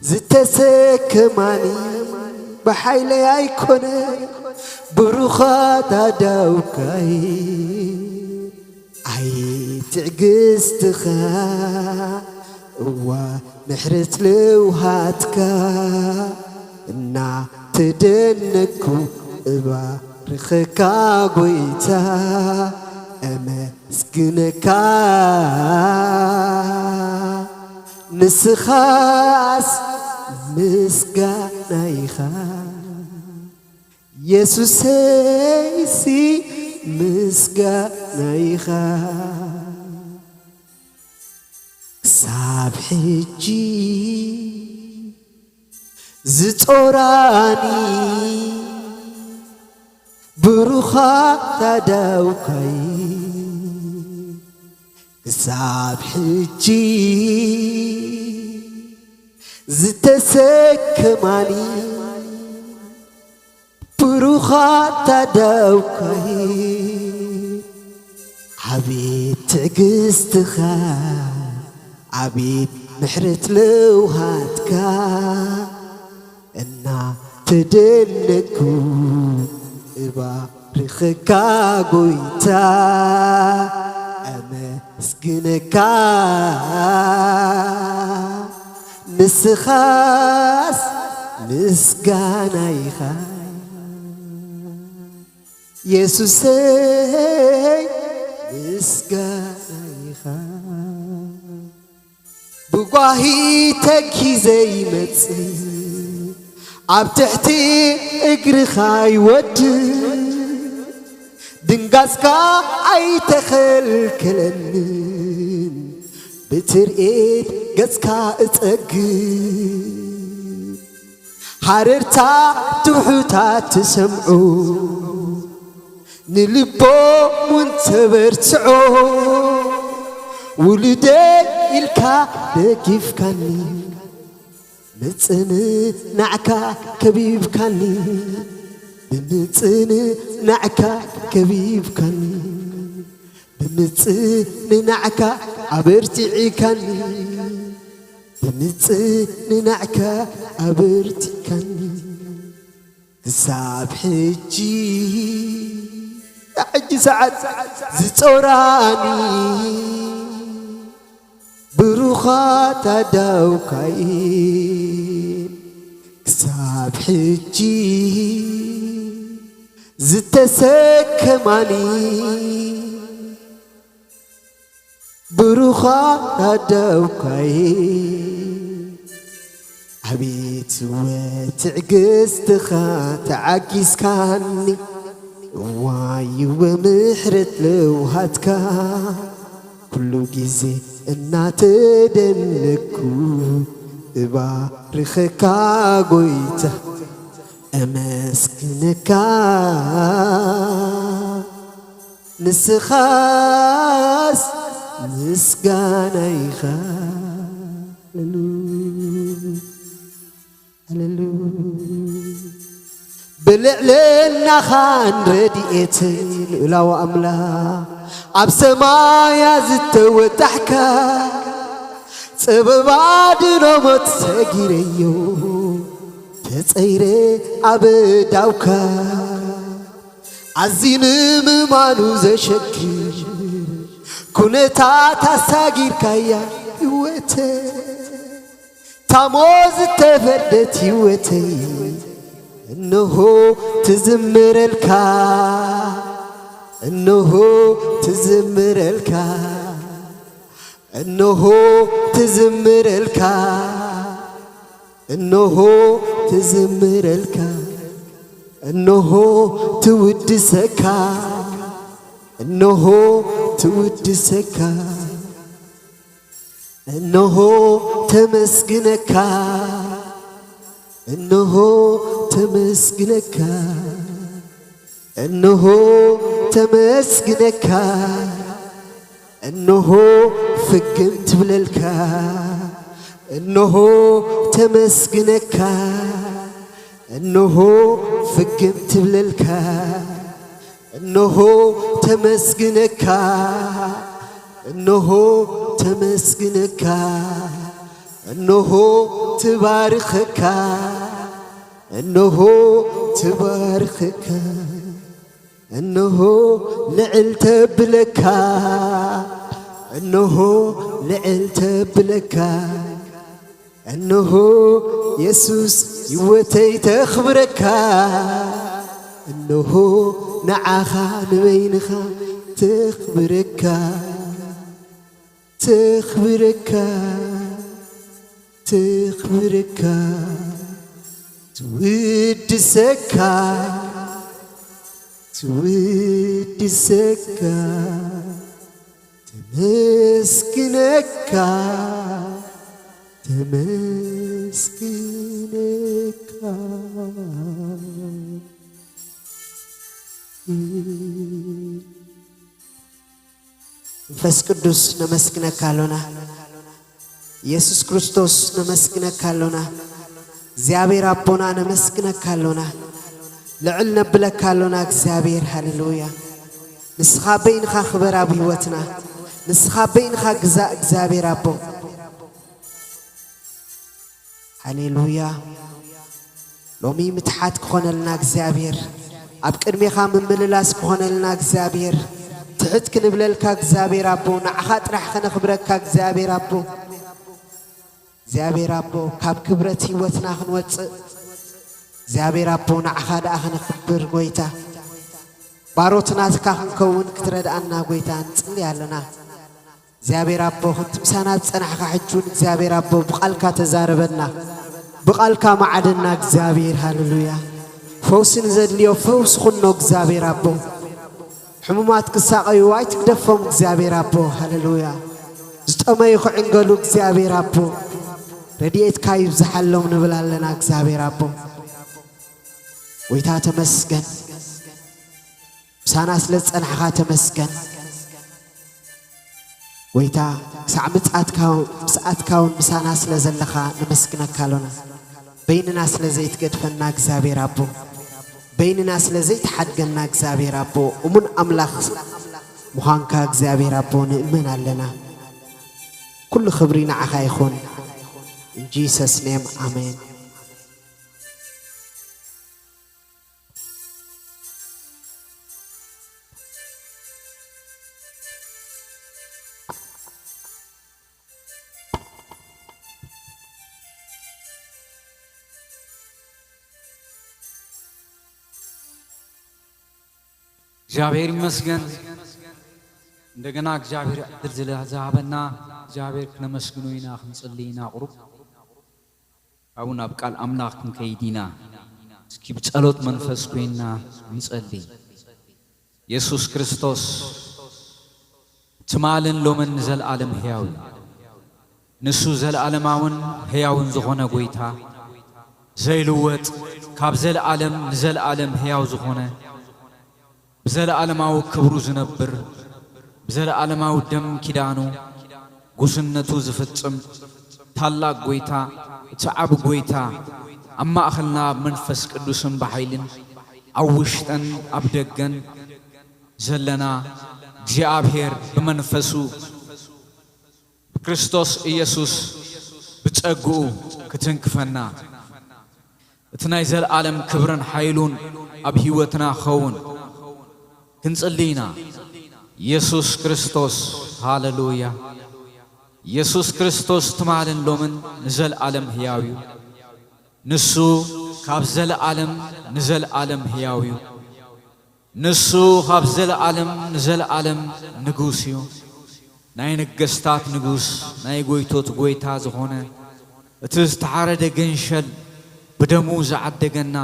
ዝተሰከማኒ ብሓይለይ ኣይኮነ ብሩኻት ኣዳውካይ። ኣይ ትዕግስትኻ እዋ ምሕረት ለውሃትካ እና ተደነኩ እባርኸካ ጎይታ እመስግነካ። ንስኻስ ምስጋና ኢኻ የሱሰይሲ ምስጋና ኢኻ። ክሳብ ሕጂ ዝጾራኒ ብሩኻት ኣዳውካይ ክሳብ ሕጂ ዝተሰከማኒ ብሩኻት ኣዳውካይ። ኣቤት ትዕግስትኻ፣ ኣቤት ምሕረት ለውሃትካ እና ተደነኩ እባርኸካ ጎይታ እመስግነካ። ንስኻስ ምስጋና ኢኻ የሱሰይ ምስጋና ኢኻ። ብጓሂ ተኪዘ ይመጽእ ኣብ ትሕቲ እግርኻ ይወድቕ ድንጋጽካ ኣይተኸልከለንን ብትርኢት ገጽካ እጸግብ ሃረርታ ትውሑታት ትሰምዑ ንልቦም እውን ተበርትዖ ውሉደይ ኢልካ ደጊፍካኒ ምጽንናዕካ ከቢብካኒ ብምጽንናዕካ ከቢብካኒ ብምጽንናዕካ ኣበርቲዕካኒ ብምጽንናዕካ ኣበርቲካኒ ክሳብ ሕጂ ሕጂ ሰዓት ዝጾራኒ ብሩኻት ኣዳውካይ ክሳብ ሕጂ ዝተሰከማኒ ብሩኻት ኣዳውካይ ኣቤት ወትዕግስትኻ ተዓጊስካኒ እዋይ ወምሕረት ለውሃትካ ኩሉ ግዜ እናተደነኩ እባርኸካ ጎይታ እመስግነካ ንስኻስ ምስጋና ኢኻ። ሃሌሉ ሃሌሉ ብልዕልናኻን ረድኤትን ልኡላዊ ኣምላኽ ኣብ ሰማያ ዝተወጣሕካ ጸበባ ድኖሞት ሰጊረዮ ተጸይረ ኣብ ዳውካ ኣዝዩ ንምማኑ ዘሸግር ኩነታት ኣሳጊርካያ ህይወተይ ታሞ ዝተፈርደት ህይወተይ እንሆ ትዝምረልካ እንሆ ትዝምረልካ እንሆ ትዝምረልካ እንሆ ትዝምረልካ እንሆ ትውድሰካ እንሆ ትውድሰካ እንሆ ተመስግነካ እንሆ ተመስግነካ እንሆ ተመስግነካ እንሆ ፍግም ትብለልካ እንሆ ተመስግነካ፣ እንሆ ፍግም ትብለልካ፣ እንሆ ተመስግነካ፣ እንሆ ተመስግነካ፣ እንሆ ትባርኸካ፣ እንሆ ትባርኸካ። እንሆ ልዕል ተብለካ፣ እንሆ ልዕል ተብለካ፣ እንሆ የሱስ ህይወተይ ተኽብረካ፣ እንሆ ንዓኻ ንበይንኻ ተኽብረካ፣ ተኽብረካ፣ ተኽብረካ፣ ትውድሰካ፣ ትውድሰካ፣ ተመስግነካ፣ ተመስግነካ። መንፈስ ቅዱስ ነመስግነካ ኣሎና። ኢየሱስ ክርስቶስ ነመስግነካ ኣሎና። እግዚኣብሔር ኣቦና ነመስግነካ ኣሎና። ልዕል ነብለካ ኣሎና እግዚኣብሔር። ሃሌሉያ። ንስኻ በይንኻ ክበር ኣብ ህይወትና። ንስኻ በይንኻ ግዛእ እግዚኣብሔር ኣቦ። ሃሌሉያ። ሎሚ ምትሓት ክኾነልና እግዚኣብሔር፣ ኣብ ቅድሜኻ ምምልላስ ክኾነልና እግዚኣብሔር፣ ትሕት ክንብለልካ እግዚኣብሔር ኣቦ፣ ንዓኻ ጥራሕ ከነኽብረካ እግዚኣብሔር ኣቦ። እግዚኣብሔር ኣቦ፣ ካብ ክብረት ህይወትና ክንወፅእ እግዚኣብሔር ኣቦ፣ ንዓኻ ደኣ ከነኽብር ጎይታ፣ ባሮት ናትካ ክንከውን ክትረድኣና ጎይታ ንጽሊ ኣለና። እግዚኣብሔር ኣቦ፣ ከምቲ ምሳና ዝጸናሕካ ሕጂ እውን እግዚኣብሔር ኣቦ ብቓልካ ተዛረበና፣ ብቓልካ መዓደና እግዚኣብሔር። ሃሌሉያ። ፈውሲ ንዘድልዮ ፈውሲ ኩኖ እግዚኣብሔር ኣቦ። ሕሙማት ክሳቐዩ ኣይትግደፎም እግዚኣብሔር ኣቦ። ሃሌሉያ። ዝጠመዩ ክዕንገሉ እግዚኣብሔር ኣቦ። ረድኤትካ ይብዝሓሎም ንብል ኣለና እግዚኣብሔር ኣቦ። ጎይታ ተመስገን። ምሳና ስለ ዝጸናሕካ ተመስገን። ጎይታ፣ ክሳዕ ምጽኣትካ፣ ምጽኣትካ እውን ምሳና ስለ ዘለኻ ነመስግነካ ኣሎና። በይንና ስለ ዘይትገድፈና እግዚኣብሔር ኣቦ፣ በይንና ስለ ዘይትሓድገና እግዚኣብሔር ኣቦ፣ እሙን ኣምላኽ ምዃንካ እግዚኣብሔር ኣቦ ንእመን ኣለና። ኩሉ ክብሪ ንዓኻ ይኹን። In Jesus name, ኣሜን። እግዚኣብሔር ይመስገን። እንደገና እግዚኣብሔር ዕድል ዝሃበና እግዚኣብሔር ክነመስግኖ ኢና፣ ክንጽሊ ኢና። ቁሩብ ካብኡ ናብ ቃል ኣምላኽ ክንከይድ ኢና። እስኪ ብጸሎት መንፈስ ኮይንና ንጸሊ። የሱስ ክርስቶስ ትማልን ሎምን ንዘለኣለም ሕያው እዩ። ንሱ ዘለኣለማውን ሕያውን ዝኾነ ጎይታ፣ ዘይልወጥ፣ ካብ ዘለኣለም ንዘለኣለም ሕያው ዝኾነ፣ ብዘለኣለማዊ ክብሩ ዝነብር፣ ብዘለኣለማዊ ደም ኪዳኑ ጉስነቱ ዝፍጽም ታላቅ ጎይታ፣ እቲ ዓቢ ጎይታ፣ ኣብ ማእከልና ብመንፈስ ቅዱስን ብሓይልን ኣብ ውሽጥን ኣብ ደገን ዘለና እግዚኣብሔር ብመንፈሱ ብክርስቶስ ኢየሱስ ብጸግኡ ክትንክፈና፣ እቲ ናይ ዘለኣለም ክብርን ሓይሉን ኣብ ህይወትና ክኸውን ክንጽሊ ኢና። ኢየሱስ ክርስቶስ፣ ሃለሉያ። ኢየሱስ ክርስቶስ ትማልን ሎምን ንዘለኣለም ህያው እዩ። ንሱ ካብ ዘለኣለም ንዘለኣለም ህያው እዩ። ንሱ ካብ ዘለኣለም ንዘለኣለም ንጉስ እዩ። ናይ ነገስታት ንጉስ፣ ናይ ጎይቶት ጎይታ ዝኾነ፣ እቲ ዝተሓረደ ገንሸል ብደሙ ዝዓደገና፣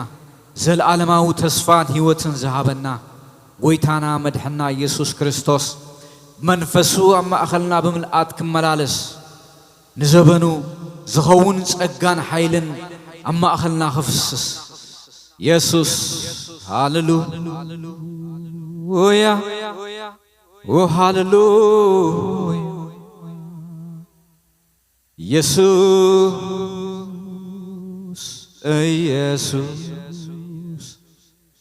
ዘለኣለማዊ ተስፋን ህይወትን ዝሃበና ጎይታና መድሕና ኢየሱስ ክርስቶስ፣ መንፈሱ ኣብ ማእኸልና ብምልኣት ክመላለስ፣ ንዘበኑ ዝኸውን ጸጋን ሓይልን ኣብ ማእኸልና ክፍስስ። የሱስ፣ ሃሌሉያ፣ ኦ ሃሌሉያ። የሱስ ኢየሱስ፣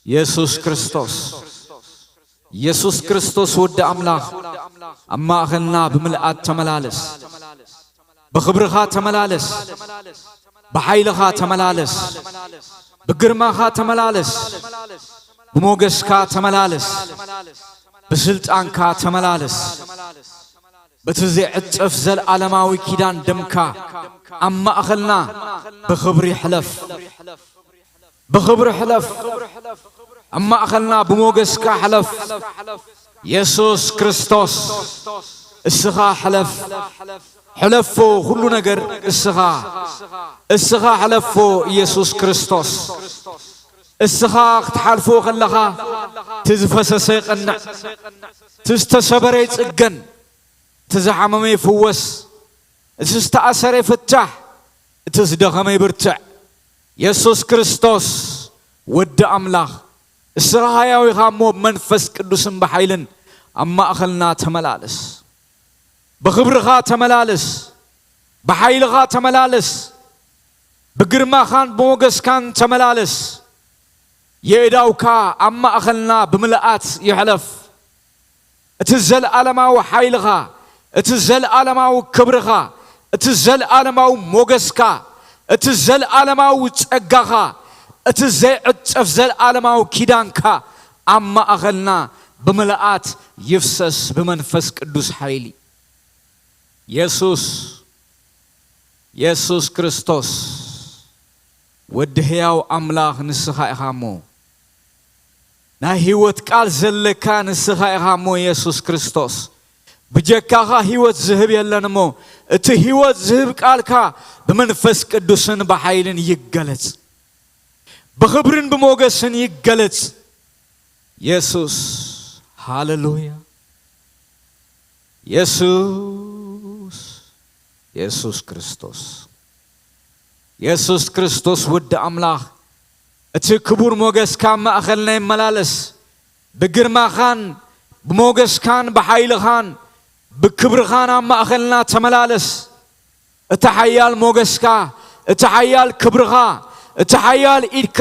ኢየሱስ ክርስቶስ፣ ኢየሱስ ክርስቶስ ወዲ ኣምላኽ፣ ኣብ ማእኸልና ብምልኣት ተመላለስ። ብኽብርኻ ተመላለስ። ብሓይልኻ ተመላለስ። ብግርማኻ ተመላለስ። ብሞገስካ ተመላለስ። ብስልጣንካ ተመላለስ። በቲ ዘይዕጸፍ ዘለዓለማዊ ኪዳን ደምካ ኣብ ማእኸልና ብኽብሪ ሕለፍ። ብኽብሪ ሕለፍ። ኣብ ማእኸልና ብሞገስካ ሕለፍ። የሱስ ክርስቶስ፣ እስኻ ሕለፍ። ሕለፎ ኩሉ ነገር እስኻ። እስኻ ሕለፎ ኢየሱስ ክርስቶስ። እስኻ ክትሓልፎ ከለኻ፣ እቲ ዝፈሰሰ ይቐንዕ፣ እቲ ዝተሰበረ ይጽገን፣ እቲ ዝሓመመ ይፍወስ፣ እቲ ዝተኣሰረ ይፍታሕ፣ እቲ ዝደኸመ ይብርትዕ። የሱስ ክርስቶስ ወዲ ኣምላኽ፣ እስኻ ሕያው ኢኻ እሞ፣ ብመንፈስ ቅዱስን ብሓይልን ኣብ ማእኸልና ተመላለስ። ብኽብርኻ ተመላለስ፣ ብሓይልኻ ተመላለስ፣ ብግርማኻን ብሞገስካን ተመላለስ። የእዳውካ ኣብ ማእኸልና ብምልኣት ይሕለፍ። እቲ ዘለዓለማዊ ሓይልኻ፣ እቲ ዘለዓለማዊ ክብርኻ፣ እቲ ዘለዓለማዊ ሞገስካ፣ እቲ ዘለዓለማዊ ጸጋኻ፣ እቲ ዘይዕጸፍ ዘለዓለማዊ ኪዳንካ ኣብ ማእኸልና ብምልኣት ይፍሰስ ብመንፈስ ቅዱስ ሓይሊ። የሱስ፣ የሱስ ክርስቶስ፣ ወዲ ህያው ኣምላኽ ንስኻ ኢኻ እሞ፣ ናይ ህይወት ቃል ዘለካ ንስኻ ኢኻ እሞ፣ የሱስ ክርስቶስ፣ ብጀካኻ ህይወት ዝህብ የለን እሞ፣ እቲ ህይወት ዝህብ ቃልካ ብመንፈስ ቅዱስን ብሓይልን ይገለጽ፣ ብኽብርን ብሞገስን ይገለጽ። የሱስ፣ ሃሌሉያ። የሱስ፣ የሱስ ክርስቶስ፣ የሱስ ክርስቶስ ወዲ ኣምላኽ፣ እቲ ክቡር ሞገስካ ኣብ ማእኸልና ይመላለስ። ብግርማኻን ብሞገስካን ብሓይልኻን ብክብርኻን ኣብ ማእኸልና ተመላለስ። እቲ ሓያል ሞገስካ፣ እቲ ሓያል ክብርኻ፣ እቲ ሓያል ኢድካ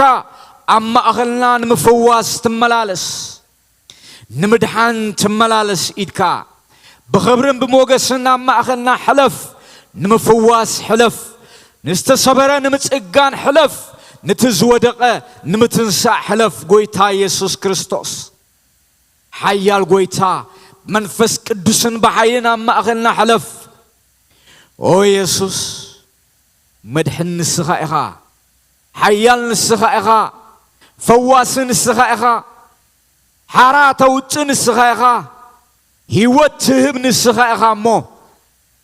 ኣብ ማእኸልና ንምፍዋስ ትመላለስ። ንምድሓን ትመላለስ ኢድካ። ብኽብርን ብሞገስን ኣብ ማእኸልና ሕለፍ። ንምፍዋስ ሕለፍ። ንዝተሰበረ ንምጽጋን ሕለፍ። ንቲ ዝወደቐ ንምትንሳእ ሕለፍ። ጎይታ የሱስ ክርስቶስ፣ ሓያል ጎይታ፣ መንፈስ ቅዱስን ብሓይልን ኣብ ማእኸልና ሕለፍ። ኦ የሱስ፣ መድሕን ንስኻ ኢኻ። ሓያል ንስኻ ኢኻ። ፈዋሲ ንስኻ ኢኻ። ሓራ ተውጽእ ንስኻ ኢኻ። ህይወት ትህብ ንስኻ ኢኻ እሞ፣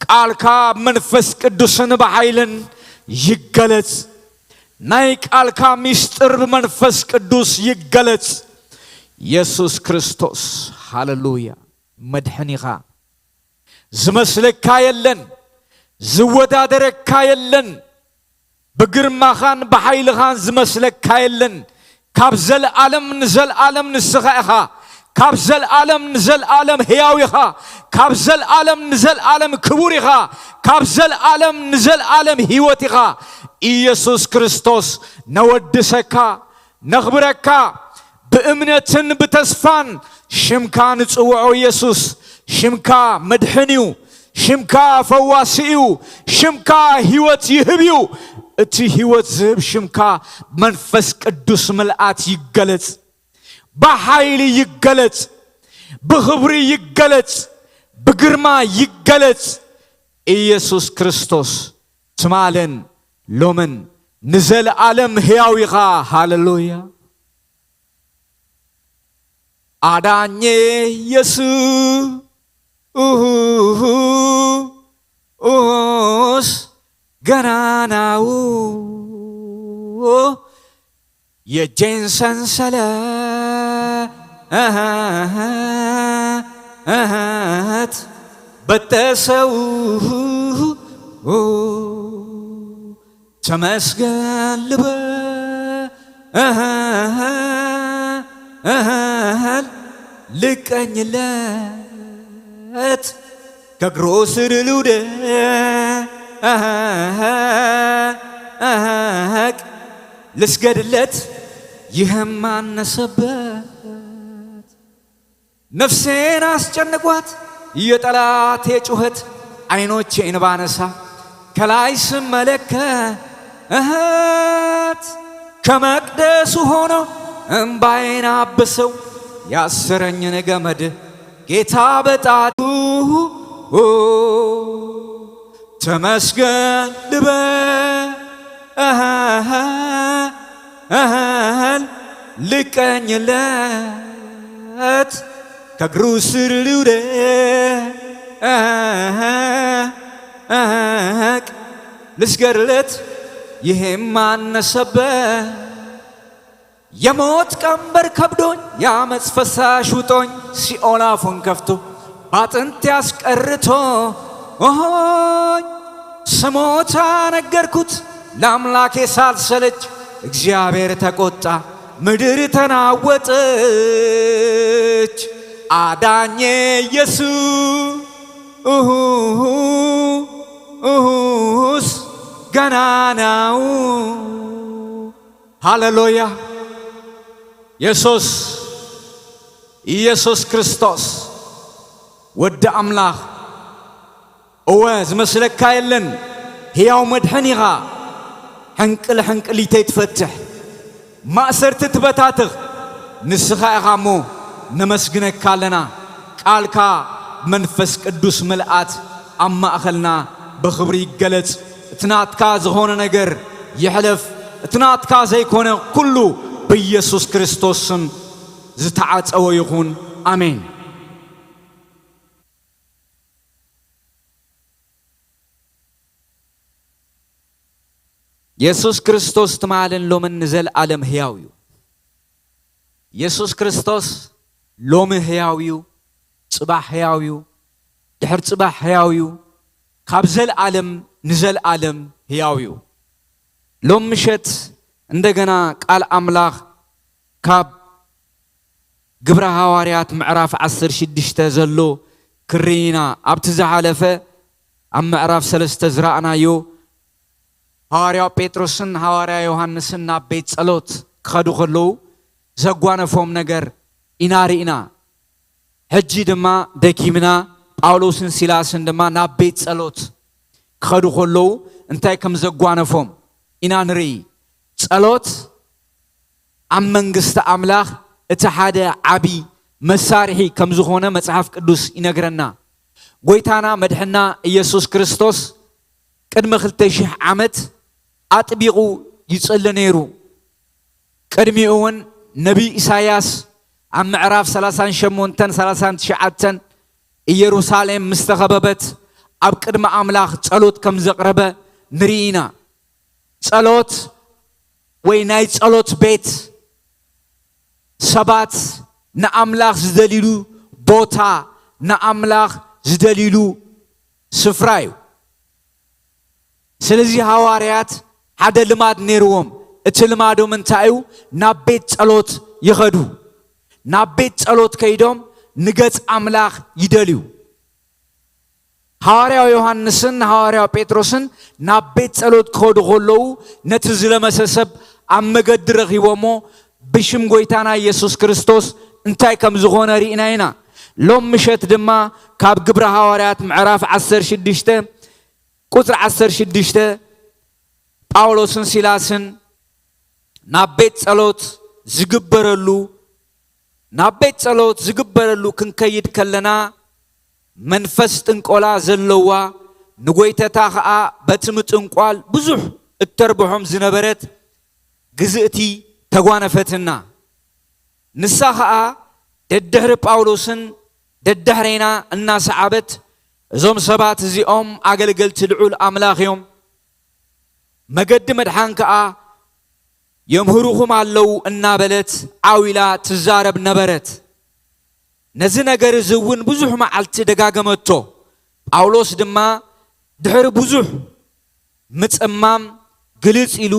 ቃልካ ብመንፈስ ቅዱስን ብሓይልን ይገለጽ። ናይ ቃልካ ሚስጥር ብመንፈስ ቅዱስ ይገለጽ። የሱስ ክርስቶስ፣ ሃሌሉያ፣ መድሕን ኢኻ። ዝመስለካ የለን፣ ዝወዳደረካ የለን። ብግርማኻን ብሓይልኻን ዝመስለካ የለን። ካብ ዘልኣለም ንዘልኣለም ንስኻ ኢኻ። ካብ ዘልኣለም ንዘልኣለም ህያው ኢኻ። ካብ ዘልኣለም ንዘልኣለም ክቡር ኢኻ። ካብ ዘልኣለም ንዘልኣለም ህይወት ኢኻ። ኢየሱስ ክርስቶስ፣ ነወድሰካ፣ ነኽብረካ። ብእምነትን ብተስፋን ሽምካ ንጽውዖ። ኢየሱስ፣ ሽምካ መድሕን እዩ። ሽምካ ፈዋሲ እዩ። ሽምካ ህይወት ይህብ እዩ። እቲ ህይወት ዝህብ ሽምካ መንፈስ ቅዱስ ምልኣት ይገለጽ፣ ብሓይሊ ይገለጽ፣ ብኽብሪ ይገለጽ፣ ብግርማ ይገለጽ። ኢየሱስ ክርስቶስ ትማልን ሎምን ንዘለኣለም ሕያው ኢኻ። ሃሌሉያ። ኣዳኘ የሱስ ገናናው የእጄን ሰንሰለት በጠሰው። ተመስገን ልበል ልቀኝለት ከእግሩ ስር ልውደቅ። ልስገድለት ይህም አነሰበት። ነፍሴን አስጨንቋት የጠላቴ ጩኸት፣ አይኖቼን ባነሳ ከላይ ስመለከት ከመቅደሱ ሆኖ እምባዬን አበሰው ያሰረኝን ገመድ ጌታ በጣቱ ተመስገን ልበል ልቀኝለት ከእግሩ ስር ልውደቅ ልስገድለት ይሄም አነሰበት። የሞት ቀንበር ከብዶኝ የአመፅ ፈሳሽ ውጦኝ ሲኦል አፉን ከፍቶ ባጥንት ያስቀርቶ ኦሆኝ ስሞታ ነገርኩት ለአምላኬ ሳልሰለች እግዚአብሔር ተቆጣ ምድር ተናወጠች። አዳኜ ኢየሱስ ገናናው ሃሌሉያ። የሱስ ኢየሱስ ክርስቶስ ወዲ ኣምላኽ፣ እወ ዝመስለካ የለን፣ ህያው መድሕን ኢኻ። ሕንቅል ሕንቅሊተይ ትፈትሕ፣ ማእሰርቲ ትበታትኽ ንስኻ ኢኻ እሞ ነመስግነካ ኣለና። ቃልካ መንፈስ ቅዱስ ምልኣት ኣብ ማእኸልና ብኽብሪ ይገለጽ። እቲ ናትካ ዝኾነ ነገር ይሕለፍ፣ እቲ ናትካ ዘይኮነ ኩሉ ብኢየሱስ ክርስቶስ ስም ዝተዓጸወ ይኹን። ኣሜን። የሱስ ክርስቶስ ትማልን ሎምን ንዘለኣለም ህያው እዩ። የሱስ ክርስቶስ ሎሚ ህያው እዩ፣ ጽባሕ ህያው እዩ፣ ድሕር ጽባሕ ህያው እዩ፣ ካብ ዘለኣለም ንዘለኣለም ህያው እዩ። ሎም ምሸት እንደገና ቃል ኣምላኽ ካብ ግብረ ሃዋርያት ምዕራፍ ዓሰርተ ሽዱሽተ ዘሎ ክርኢና። ኣብቲ ዝሓለፈ ኣብ ምዕራፍ ሰለስተ ዝረኣናዮ ሃዋርያው ጴጥሮስን ሃዋርያ ዮሃንስን ናብ ቤት ጸሎት ክኸዱ ከለዉ ዘጓነፎም ነገር ኢና ርኢና። ሕጂ ድማ ደጊምና ጳውሎስን ሲላስን ድማ ናብ ቤት ጸሎት ክኸዱ ከለዉ እንታይ ከም ዘጓነፎም ኢና ንርኢ። ጸሎት ኣብ መንግስቲ ኣምላኽ እቲ ሓደ ዓቢ መሳርሒ ከም ዝኾነ መጽሓፍ ቅዱስ ይነግረና። ጎይታና መድሕና ኢየሱስ ክርስቶስ ቅድሚ ክልተ ሽሕ ዓመት ኣጥቢቑ ይጽሊ ነይሩ። ቅድሚኡ እውን ነቢይ ኢሳያስ ኣብ ምዕራፍ ሰላሳን ሸሞንተን ሰላሳን ትሽዓተን ኢየሩሳሌም ምስ ተኸበበት ኣብ ቅድሚ ኣምላኽ ጸሎት ከም ዘቕረበ ንርኢ ኢና። ጸሎት ወይ ናይ ጸሎት ቤት ሰባት ንኣምላኽ ዝደልይሉ ቦታ፣ ንኣምላኽ ዝደልይሉ ስፍራ እዩ። ስለዚ ሃዋርያት ሓደ ልማድ ነይርዎም። እቲ ልማዶም እንታይ እዩ? ናብ ቤት ጸሎት ይኸዱ። ናብ ቤት ጸሎት ከይዶም ንገጽ ኣምላኽ ይደልዩ። ሃዋርያው ዮሃንስን ሃዋርያው ጴጥሮስን ናብ ቤት ጸሎት ክኸዱ ከለዉ ነቲ ዝለመሰ ሰብ ኣብ መገዲ ረኺቦሞ ብሽም ጎይታና ኢየሱስ ክርስቶስ እንታይ ከም ዝኾነ ርኢና ኢና። ሎም ምሸት ድማ ካብ ግብረ ሃዋርያት ምዕራፍ ዓሰርተ ሽዱሽተ ቁጽሪ ዓሰርተ ሽዱሽተ ጳውሎስን ሲላስን ናብ ቤት ጸሎት ዝግበረሉ ናብ ቤት ጸሎት ዝግበረሉ ክንከይድ ከለና መንፈስ ጥንቆላ ዘለዋ ንጎይተታ ኸኣ በቲ ምጥንቋል ብዙሕ እተርብሖም ዝነበረት ግዝእቲ ተጓነፈትና። ንሳ ኸኣ ደድሕሪ ጳውሎስን ደድሕሬና እናሰዓበት እዞም ሰባት እዚኦም ኣገልገልቲ ልዑል ኣምላኽ እዮም፣ መገዲ ምድሓን ከኣ የምህሩኹም ኣለዉ እናበለት ዓው ኢላ ትዛረብ ነበረት። ነዚ ነገር እዚ እውን ብዙሕ መዓልቲ ደጋገመቶ። ጳውሎስ ድማ ድሕሪ ብዙሕ ምጽማም ግልጽ ኢሉ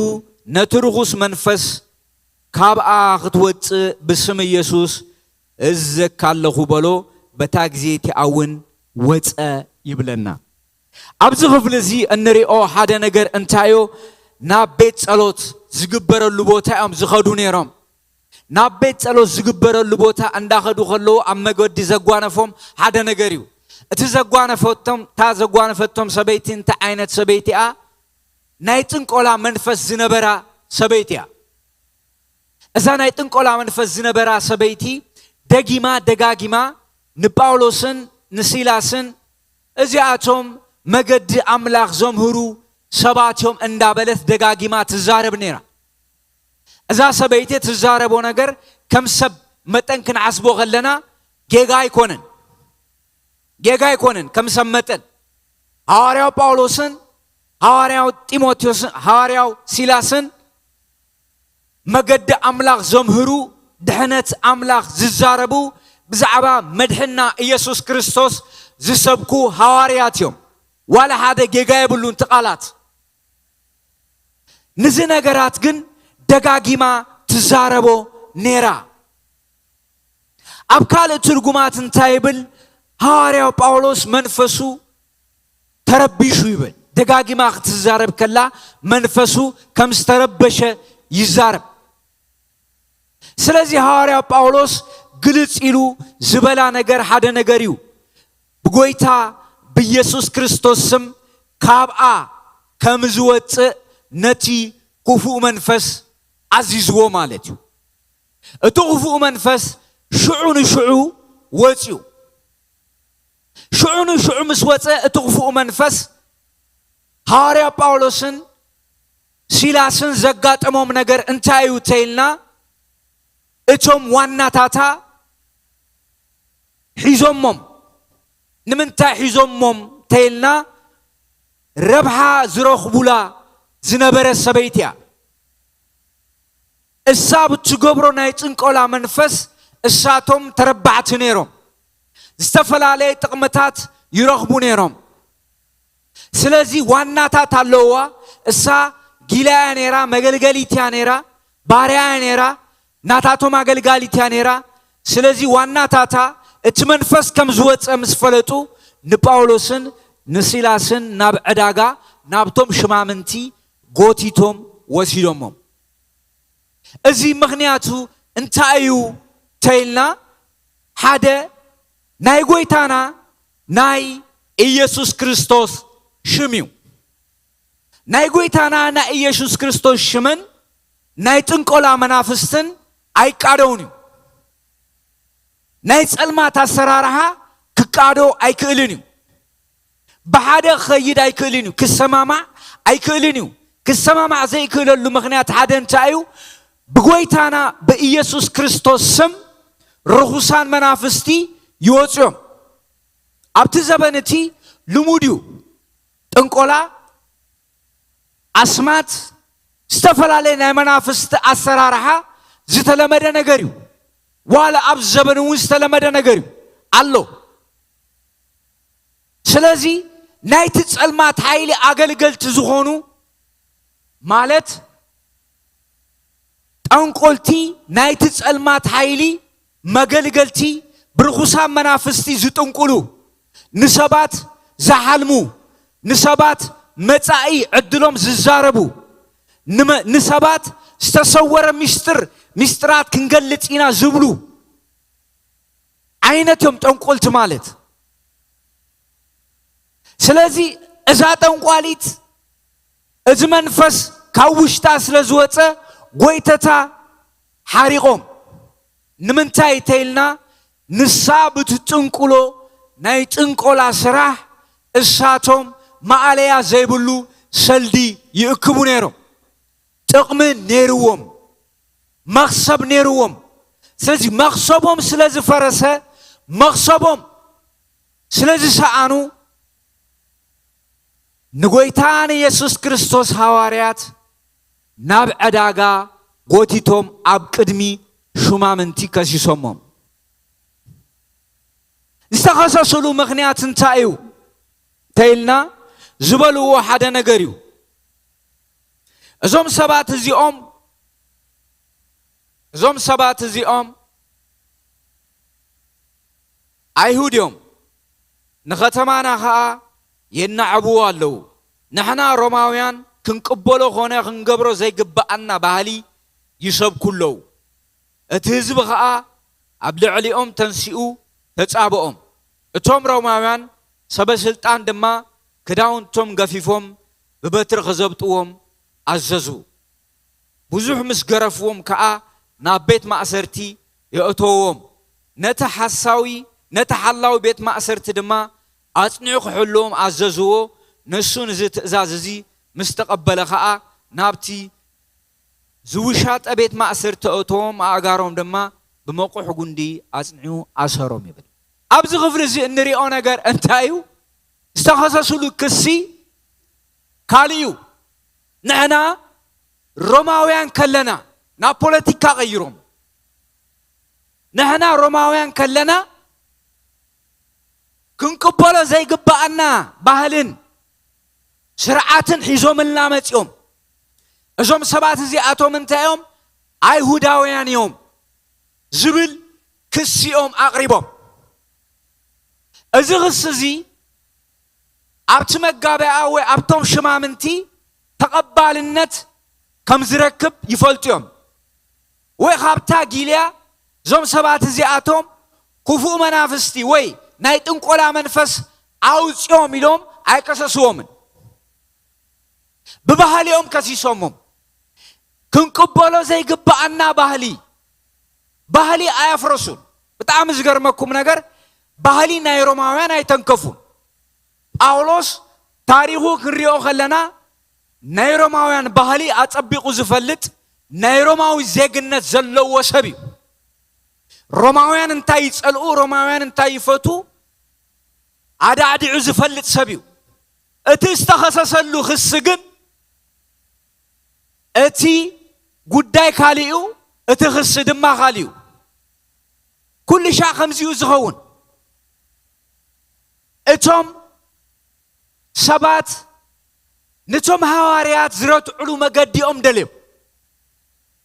ነቲ ርኹስ መንፈስ ካብኣ ክትወጽእ ብስም ኢየሱስ እዘካ ኣለኹ በሎ። በታ ግዜ እቲኣ እውን ወጸ ይብለና። ኣብዚ ክፍሊ እዚ እንሪኦ ሓደ ነገር እንታዮ? ናብ ቤት ጸሎት ዝግበረሉ ቦታ እዮም ዝኸዱ ነይሮም። ናብ ቤት ጸሎት ዝግበረሉ ቦታ እንዳኸዱ ከለዉ ኣብ መገዲ ዘጓነፎም ሓደ ነገር እዩ። እቲ ዘጓነፈቶም፣ እታ ዘጓነፈቶም ሰበይቲ እንታይ ዓይነት ሰበይቲ እያ? ናይ ጥንቆላ መንፈስ ዝነበራ ሰበይቲ እያ። እዛ ናይ ጥንቆላ መንፈስ ዝነበራ ሰበይቲ ደጊማ ደጋጊማ ንጳውሎስን ንሲላስን፣ "እዚኣቶም መገዲ ኣምላኽ ዘምህሩ ሰባት እዮም" እንዳበለት ደጋጊማ ትዛረብ ነይራ። እዛ ሰበይቲ ትዛረቦ ነገር ከም ሰብ መጠን ክንሓስቦ ከለና ጌጋ ኣይኮነን። ጌጋ ኣይኮነን። ከም ሰብ መጠን ሃዋርያው ጳውሎስን ሃዋርያው ጢሞቴዎስን ሃዋርያው ሲላስን መገዲ ኣምላኽ ዘምህሩ፣ ድሕነት ኣምላኽ ዝዛረቡ፣ ብዛዕባ መድሕና ኢየሱስ ክርስቶስ ዝሰብኩ ሃዋርያት እዮም። ዋላ ሓደ ጌጋ የብሉን እቲ ቃላት። ንዚ ነገራት ግን ደጋጊማ ትዛረቦ ነይራ። ኣብ ካልእ ትርጉማት እንታይ ይብል? ሃዋርያው ጳውሎስ መንፈሱ ተረቢሹ ይብል። ደጋጊማ ክትዛረብ ከላ መንፈሱ ከም ዝተረበሸ ይዛረብ። ስለዚ ሃዋርያው ጳውሎስ ግልጽ ኢሉ ዝበላ ነገር ሓደ ነገር እዩ። ብጎይታ ብኢየሱስ ክርስቶስ ስም ካብኣ ከም ዝወጽእ ነቲ ክፉእ መንፈስ ኣዚዝዎ ማለት እዩ። እቲ ክፉእ መንፈስ ሽዑ ንሽዑ ወጽዩ። ሽዑ ንሽዑ ምስ ወጸ፣ እቲ ክፉእ መንፈስ ሃዋርያ ጳውሎስን ሲላስን ዘጋጠሞም ነገር እንታይ እዩ ተይልና፣ እቶም ዋናታታ ሒዞሞም። ንምንታይ ሒዞሞም ተይልና፣ ረብሓ ዝረኽቡላ ዝነበረ ሰበይቲ እያ። እሳ ብትገብሮ ናይ ጥንቆላ መንፈስ እሳቶም ተረባሕቲ ነይሮም። ዝተፈላለየ ጥቕምታት ይረኽቡ ነይሮም። ስለዚ ዋናታት ኣለውዋ። እሳ ጊላያ ነይራ፣ መገልገሊት እያ ነይራ፣ ባርያ እያ ነይራ፣ ናታቶም ኣገልጋሊት እያ ነይራ። ስለዚ ዋናታታ እቲ መንፈስ ከም ዝወፀ ምስ ፈለጡ ንጳውሎስን ንሲላስን ናብ ዕዳጋ ናብቶም ሽማምንቲ ጎቲቶም ወሲዶሞም። እዚ ምኽንያቱ እንታይ እዩ ተይልና፣ ሓደ ናይ ጎይታና ናይ ኢየሱስ ክርስቶስ ሽም እዩ። ናይ ጎይታና ናይ ኢየሱስ ክርስቶስ ሽምን ናይ ጥንቆላ መናፍስትን ኣይቃደውን እዩ። ናይ ጸልማት ኣሰራርሓ ክቃዶ ኣይክእልን እዩ። ብሓደ ክኸይድ ኣይክእልን እዩ። ክሰማማዕ ኣይክእልን እዩ። ክሰማማዕ ዘይክእለሉ ምኽንያት ሓደ እንታይ እዩ? ብጎይታና ብኢየሱስ ክርስቶስ ስም ርኹሳን መናፍስቲ ይወጹ እዮም። ኣብቲ ዘበን እቲ ልሙድ እዩ። ጥንቆላ፣ ኣስማት፣ ዝተፈላለየ ናይ መናፍስቲ ኣሰራርሓ ዝተለመደ ነገር እዩ። ዋላ ኣብዚ ዘበን እውን ዝተለመደ ነገር እዩ ኣሎ። ስለዚ ናይቲ ጸልማት ሓይሊ ኣገልገልቲ ዝኾኑ፣ ማለት ጠንቆልቲ፣ ናይቲ ጸልማት ሓይሊ መገልገልቲ፣ ብርኹሳን መናፍስቲ ዝጥንቁሉ፣ ንሰባት ዝሓልሙ፣ ንሰባት መጻኢ ዕድሎም ዝዛረቡ፣ ንመ-፣ ንሰባት ዝተሰወረ ሚስጥር፣ ሚስጥራት ክንገልጽ ኢና ዝብሉ ዓይነት እዮም ጠንቆልቲ ማለት። ስለዚ እዛ ጠንቋሊት፣ እዚ መንፈስ ካብ ውሽጣ ስለ ዝወጸ፣ ጎይተታ ሓሪቖም። ንምንታይ ተይልና፣ ንሳ ብትጥንቁሎ ናይ ጥንቆላ ስራሕ እሳቶም ማኣለያ ዘይብሉ ሰልዲ ይእክቡ ነይሮም። ጥቕሚ ነይርዎም፣ መኽሰብ ነይርዎም። ስለዚ መኽሰቦም ስለ ዝፈረሰ፣ መኽሰቦም ስለ ዝሰኣኑ፣ ንጎይታ ንየሱስ ክርስቶስ ሃዋርያት ናብ ዕዳጋ ጎቲቶም ኣብ ቅድሚ ሹማምንቲ ከሲሶሞም። ዝተኸሰስሉ ምኽንያት እንታይ እዩ ተይልና፣ ዝበልዎ ሓደ ነገር እዩ። እዞም ሰባት እዚኦም፣ እዞም ሰባት እዚኦም ኣይሁድ እዮም፣ ንኸተማና ኸኣ የናዕብዎ ኣለዉ። ንሕና ሮማውያን ክንቅበሎ ኾነ ክንገብሮ ዘይግብኣና ባህሊ ይሰብኩ ኣለዉ። እቲ ህዝቢ ኸኣ ኣብ ልዕሊኦም ተንሲኡ ተጻብኦም። እቶም ሮማውያን ሰበ ስልጣን ድማ ክዳውንቶም ገፊፎም ብበትሪ ክዘብጥዎም ኣዘዙ። ብዙሕ ምስ ገረፍዎም ከኣ ናብ ቤት ማእሰርቲ የእተዎም። ነቲ ሓሳዊ ነቲ ሓላዊ ቤት ማእሰርቲ ድማ ኣጽኒዑ ክሕልዎም ኣዘዝዎ። ንሱ ነዚ ትእዛዝ እዚ ምስ ተቐበለ ከኣ ናብቲ ዝውሻጠ ቤት ማእሰርቲ እተዎም፣ ኣእጋሮም ድማ ብመቑሕ ጉንዲ ኣጽኒዑ ኣሰሮም ይብል። ኣብዚ ክፍሊ እዚ እንሪኦ ነገር እንታይ እዩ? ዝተኸሰስሉ ክሲ ካልእ እዩ። ንሕና ሮማውያን ከለና ናብ ፖለቲካ ቀይሮም። ንሕና ሮማውያን ከለና ክንቅበሎ ዘይግብኣና ባህልን ስርዓትን ሒዞምልና መጺኦም። እዞም ሰባት እዚኣቶም እንታይ እዮም? ኣይሁዳውያን እዮም ዝብል ክሲኦም ኣቕሪቦም። እዚ ክሲ እዚ ኣብቲ መጋበያ ወይ ኣብቶም ሽማምንቲ ተቐባልነት ከም ዝረክብ ይፈልጡ እዮም። ወይ ካብታ ጊልያ እዞም ሰባት እዚኣቶም ክፉእ መናፍስቲ ወይ ናይ ጥንቆላ መንፈስ ኣውጽኦም ኢሎም ኣይከሰስዎምን። ብባህሊኦም ከሲሶሞም። ክንቅበሎ ዘይግብኣና ባህሊ፣ ባህሊ ኣየፍረሱን። ብጣዕሚ ዝገርመኩም ነገር፣ ባህሊ ናይ ሮማውያን ኣይተንከፉን። ጳውሎስ ታሪኹ ክንሪኦ ከለና ናይ ሮማውያን ባህሊ ኣጸቢቑ ዝፈልጥ ናይ ሮማዊ ዜግነት ዘለዎ ሰብ እዩ። ሮማውያን እንታይ ይጸልኡ፣ ሮማውያን እንታይ ይፈቱ ኣዳዕዲዑ ዝፈልጥ ሰብ እዩ። እቲ ዝተኸሰሰሉ ክሲ ግን እቲ ጉዳይ ካልእ እዩ፣ እቲ ክሲ ድማ ካልእ እዩ። ኩሉ ሻዕ ከምዚኡ ዝኸውን እቶም ሰባት ነቶም ሃዋርያት ዝረትዕሉ መገዲኦም ደልዮም፣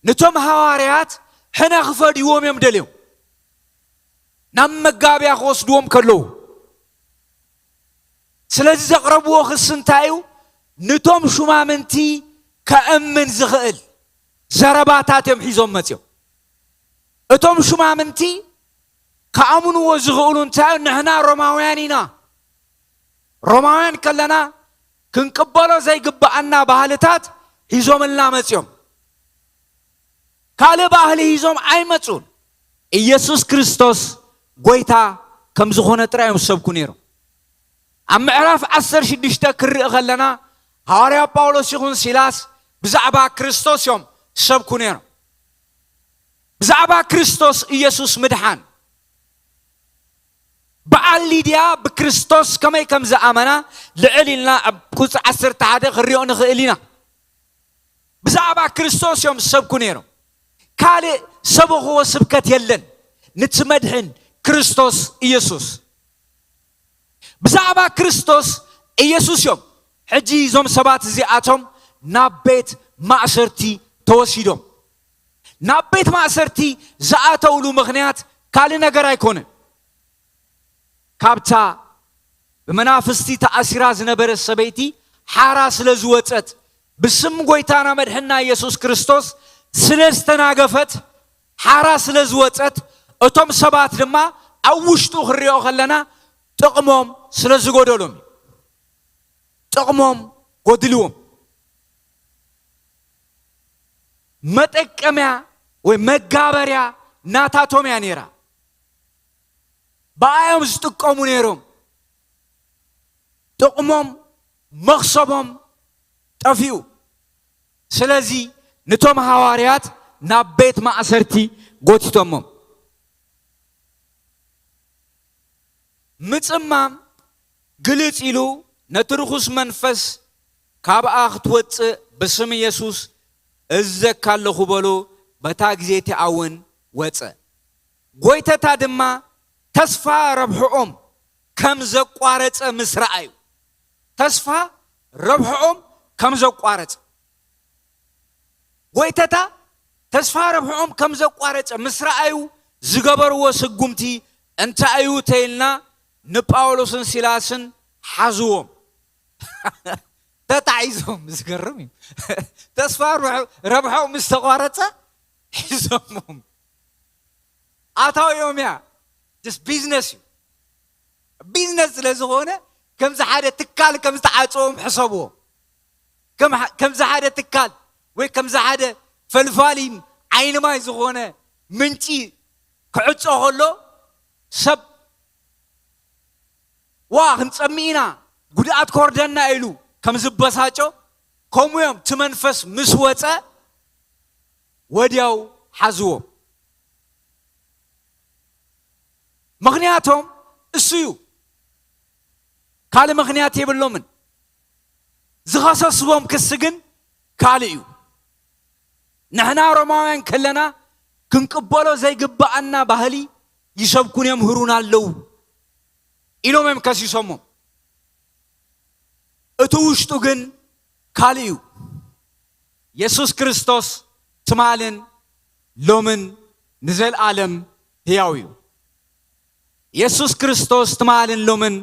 ነቶም ሃዋርያት ሕነ ክፈድይዎም እዮም ደልዮም ናብ መጋብያ ክወስድዎም ከለዉ። ስለዚ ዘቕረብዎ ክሲ እንታይ እዩ? ነቶም ሹማምንቲ ከእምን ዝኽእል ዘረባታት እዮም ሒዞም መፅዮም። እቶም ሹማምንቲ ከኣምንዎ ዝኽእሉ እንታይ እዩ? ንሕና ሮማውያን ኢና። ሮማውያን ከለና ክንቅበሎ ዘይግብኣና ባህልታት ሒዞምልና መፅዮም። ካልእ ባህሊ ሒዞም ኣይመፁን። ኢየሱስ ክርስቶስ ጎይታ ከም ዝኾነ ጥራይ እዮም ዝሰብኩ ነይሮም። ኣብ ምዕራፍ ዓሰርተ ሽዱሽተ ክንርኢ ከለና ሃዋርያ ጳውሎስ ይኹን ሲላስ ብዛዕባ ክርስቶስ እዮም ዝሰብኩ ነይሮም። ብዛዕባ ክርስቶስ ኢየሱስ ምድሓን። በዓል ሊድያ ብክርስቶስ ከመይ ከም ዝኣመና ልዕል ኢልና ኣብ ቁጽሪ ዓሰርተ ሓደ ክንሪኦ ንኽእል ኢና። ብዛዕባ ክርስቶስ እዮም ዝሰብኩ ነይሮም። ካልእ ሰበኽዎ ስብከት የለን። ነቲ መድሕን ክርስቶስ ኢየሱስ። ብዛዕባ ክርስቶስ ኢየሱስ እዮም። ሕጂ እዞም ሰባት እዚኣቶም ናብ ቤት ማእሰርቲ ተወሲዶም። ናብ ቤት ማእሰርቲ ዝኣተውሉ ምኽንያት ካልእ ነገር ኣይኮነን። ካብታ ብመናፍስቲ ተኣሲራ ዝነበረት ሰበይቲ ሓራ ስለ ዝወጸት፣ ብስም ጎይታና መድሕና ኢየሱስ ክርስቶስ ስለ ዝተናገፈት፣ ሓራ ስለ ዝወጸት፣ እቶም ሰባት ድማ ኣብ ውሽጡ ክንሪኦ ከለና ጥቕሞም ስለ ዝጎደሎም እዩ። ጥቕሞም ጎድልዎም። መጠቀምያ ወይ መጋበርያ ናታቶም እያ ነይራ። ብኣዮም ዝጥቀሙ ነይሮም። ጥቕሞም፣ መኽሰቦም ጠፊኡ። ስለዚ ነቶም ሃዋርያት ናብ ቤት ማእሰርቲ ጎቲቶሞም። ምጽማም ግልጽ ኢሉ ነቲ ርኹስ መንፈስ ካብኣ ክትወጽእ ብስም ኢየሱስ እዝዘካ ኣለኹ በሎ፣ በታ ግዜ እቲኣ እውን ወጸ። ጎይተታ ድማ ተስፋ ረብሕኦም ከም ዘቋረጸ ምስ ረኣዩ፣ ተስፋ ረብሕኦም ከም ዘቋረጸ፣ ጎይተታ ተስፋ ረብሕኦም ከም ዘቋረጸ ምስ ረኣዩ ዝገበርዎ ስጉምቲ እንታይ እዩ ተይልና ንጳውሎስን ሲላስን ሓዝዎም። ተታሒዞም። ዝገርም እዩ። ተስፋ ርሑ- ረብሖም ምስ ተቋረጸ ሒዞሞም ኣታዊኦም እያ። ስ ቢዝነስ እዩ። ቢዝነስ ስለ ዝኾነ ከምዚ ሓደ ትካል ከም ዝተዓፀዎም ሕሰብዎ። ከም- ከምዚ ሓደ ትካል ወይ ከምዚ ሓደ ፈልፋሊ ዓይኒ ማይ ዝኾነ ምንጪ ክዕፆ ከሎ ሰብ ዋ ክንፀሚ ኢና፣ ጉድኣት ክወርደና ኢሉ ከም ዝበሳጮ፣ ከምኡ እዮም። እቲ መንፈስ ምስ ወፀ ወዲያው ሓዝዎም። ምኽንያቶም እሱ እዩ። ካልእ ምኽንያት የብሎምን። ዝኸሰስዎም ክሲ ግን ካልእ እዩ። ንሕና ሮማውያን ከለና ክንቅበሎ ዘይግብኣና ባህሊ ይሰብኩን የምህሩን ኣለዉ ኢሎም እዮም ከሲሶሞም። እቲ ውሽጡ ግን ካልእ እዩ። የሱስ ክርስቶስ ትማልን ሎምን ንዘለኣለም ህያው እዩ። የሱስ ክርስቶስ ትማልን ሎምን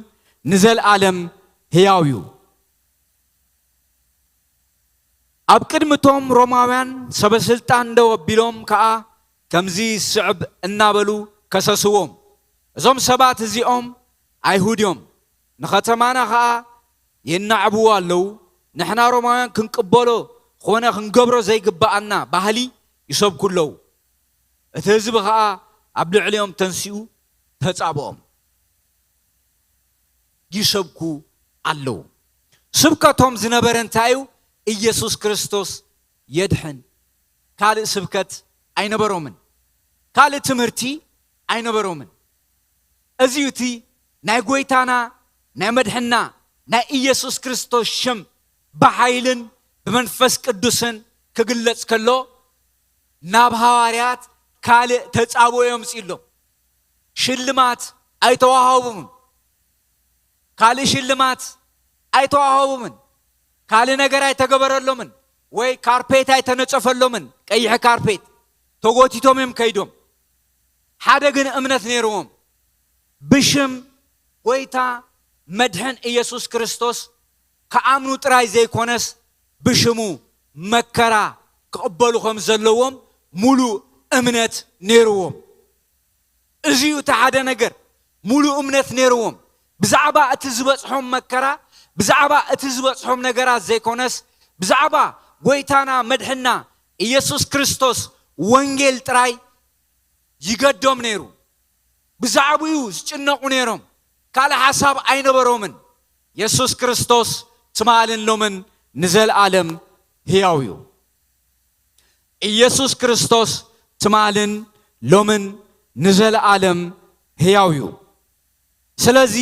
ንዘለኣለም ህያው እዩ። ኣብ ቅድሚ እቶም ሮማውያን ሰበስልጣን ደው ኣቢሎም ከኣ ከምዚ ዝስዕብ እናበሉ ከሰስዎም፣ እዞም ሰባት እዚኦም ኣይሁድ እዮም፣ ንኸተማና ኸኣ የናዕብዎ ኣለዉ። ንሕና ሮማውያን ክንቅበሎ ኾነ ክንገብሮ ዘይግብኣና ባህሊ ይሰብኩ ኣለዉ። እቲ ህዝቢ ኸኣ ኣብ ልዕሊኦም ተንሲኡ ተጻብኦም። ይሰብኩ ኣለዉ። ስብከቶም ዝነበረ እንታይ እዩ? ኢየሱስ ክርስቶስ የድሕን። ካልእ ስብከት ኣይነበሮምን። ካልእ ትምህርቲ ኣይነበሮምን። እዚ እዩ እቲ ናይ ጐይታና ናይ መድሕንና ናይ ኢየሱስ ክርስቶስ ሽም ብሓይልን ብመንፈስ ቅዱስን ክግለጽ ከሎ ናብ ሃዋርያት ካልእ ተጻብኦ የምጽእሎም። ሽልማት ኣይተዋሃቡምን። ካልእ ሽልማት ኣይተዋሃቡምን። ካልእ ነገር ኣይተገበረሎምን። ወይ ካርፔት ኣይተነጸፈሎምን። ቀይሕ ካርፔት ተጎቲቶም እዮም ከይዶም። ሓደ ግን እምነት ነይርዎም። ብሽም ጐይታ መድሕን ኢየሱስ ክርስቶስ ክኣምኑ ጥራይ ዘይኮነስ ብሽሙ መከራ ክቕበሉ ከም ዘለዎም ሙሉእ እምነት ነይርዎም። እዚ እዩ እቲ ሓደ ነገር። ሙሉእ እምነት ነይርዎም። ብዛዕባ እቲ ዝበጽሖም መከራ፣ ብዛዕባ እቲ ዝበጽሖም ነገራት ዘይኮነስ፣ ብዛዕባ ጐይታና መድሕና ኢየሱስ ክርስቶስ ወንጌል ጥራይ ይገዶም ነይሩ። ብዛዕባኡ ዝጭነቑ ነይሮም። ካልእ ሓሳብ ኣይነበሮምን። የሱስ ክርስቶስ ትማልን ሎምን ንዘለኣለም ህያው እዩ። ኢየሱስ ክርስቶስ ትማልን ሎምን ንዘለኣለም ህያው እዩ። ስለዚ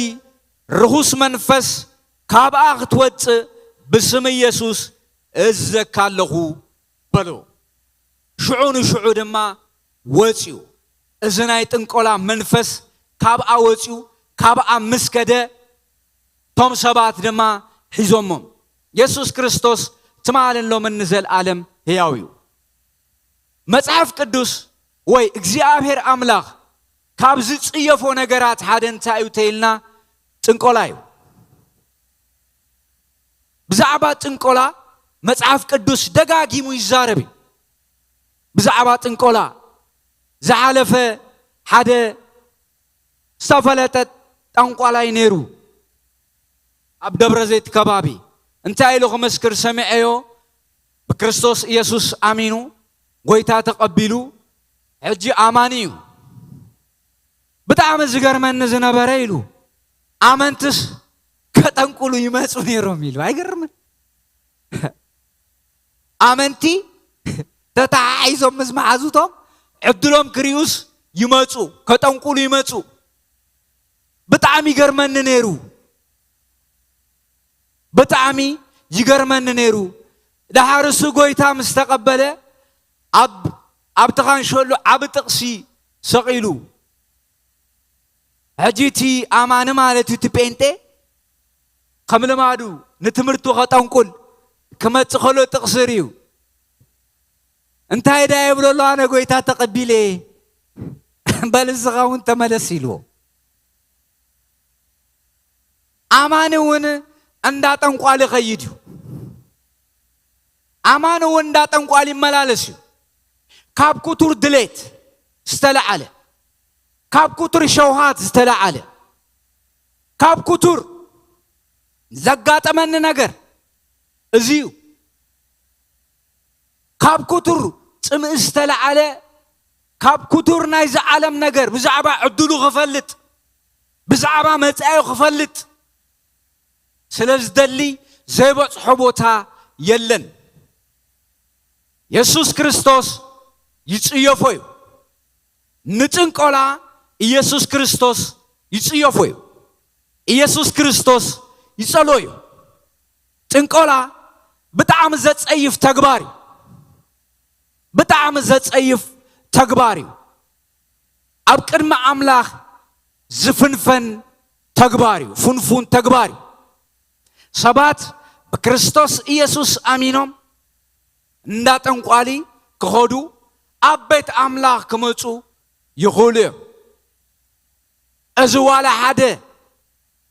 ርኹስ መንፈስ ካብኣ ክትወጽእ ብስም ኢየሱስ እዝዘካ ኣለኹ በሎ። ሽዑ ንሽዑ ድማ ወጽኡ። እዚ ናይ ጥንቆላ መንፈስ ካብኣ ወጽኡ፣ ካብኣ ምስ ከደ፣ እቶም ሰባት ድማ ሒዞሞም። የሱስ ክርስቶስ ትማልን ሎምን ንዘለኣለም ህያው እዩ። መጽሓፍ ቅዱስ ወይ እግዚኣብሔር ኣምላኽ ካብ ዝጽየፎ ነገራት ሓደ እንታይ እዩ ተይልና፣ ጥንቆላ እዩ። ብዛዕባ ጥንቆላ መጽሓፍ ቅዱስ ደጋጊሙ ይዛረብ እዩ። ብዛዕባ ጥንቆላ ዝሓለፈ ሓደ ዝተፈለጠ ጠንቋላይ ነይሩ። ኣብ ደብረ ዘይት ከባቢ እንታይ ኢሉ ክምስክር ሰሚዐዮ? ብክርስቶስ ኢየሱስ ኣሚኑ፣ ጐይታ ተቐቢሉ፣ ሕጂ ኣማኒ እዩ። ብጣዕሚ ዝገርመኒ ዝነበረ ኢሉ፣ ኣመንትስ ከጠንቁሉ ይመጹ ነይሮም ኢሉ። ኣይገርምን? ኣመንቲ ተተሓሒዞም ምስ መሓዙቶም ዕድሎም ክሪኡስ ይመጹ፣ ከጠንቁሉ ይመጹ። ብጣዕሚ ይገርመኒ ነይሩ። ብጣዕሚ ይገርመኒ ነይሩ። ደሓር እሱ ጐይታ ምስ ተቐበለ ኣብ ኣብቲ ኻንሸሉ ዓቢ ጥቕሲ ሰቒሉ። ሕጂ እቲ ኣማኒ ማለት እዩ፣ እቲ ጴንጤ ከም ልማዱ ንትምህርቱ ከጠንቁል ክመጽእ ከሎ ጥቕሲ ርእዩ እንታይ ዳ የብሎ ኣሎ? ኣነ ጐይታ ተቐቢለ እየ። በል እስኻ እውን ተመለስ ኢልዎ። ኣማኒ እውን እንዳ ጠንቋሊ ኸይድ እዩ። ኣማን እውን እንዳ ጠንቋል ይመላለስ እዩ። ካብ ክቱር ድሌት ዝተለዓለ፣ ካብ ክቱር ሸውሃት ዝተለዓለ፣ ካብ ክቱር ዘጋጠመኒ ነገር እዚ እዩ። ካብ ክቱር ጽምኢ ዝተለዓለ፣ ካብ ክቱር ናይዚ ዓለም ነገር ብዛዕባ ዕድሉ ክፈልጥ፣ ብዛዕባ መጻኢኡ ክፈልጥ ስለ ዝደሊ ዘይበጽሖ ቦታ የለን። የሱስ ክርስቶስ ይጽየፎ እዩ። ንጥንቆላ ኢየሱስ ክርስቶስ ይጽየፎ እዩ። ኢየሱስ ክርስቶስ ይጸሎ እዩ። ጥንቆላ ብጣዕሚ ዘጸይፍ ተግባር እዩ። ብጣዕሚ ዘጸይፍ ተግባር እዩ። ኣብ ቅድሚ ኣምላኽ ዝፍንፈን ተግባር እዩ። ፍንፉን ተግባር እዩ። ሰባት ብክርስቶስ ኢየሱስ ኣሚኖም እንዳ ጠንቋሊ ክኸዱ ኣብ ቤት ኣምላኽ ክመጹ ይኽእሉ እዮም። እዚ ዋላ ሓደ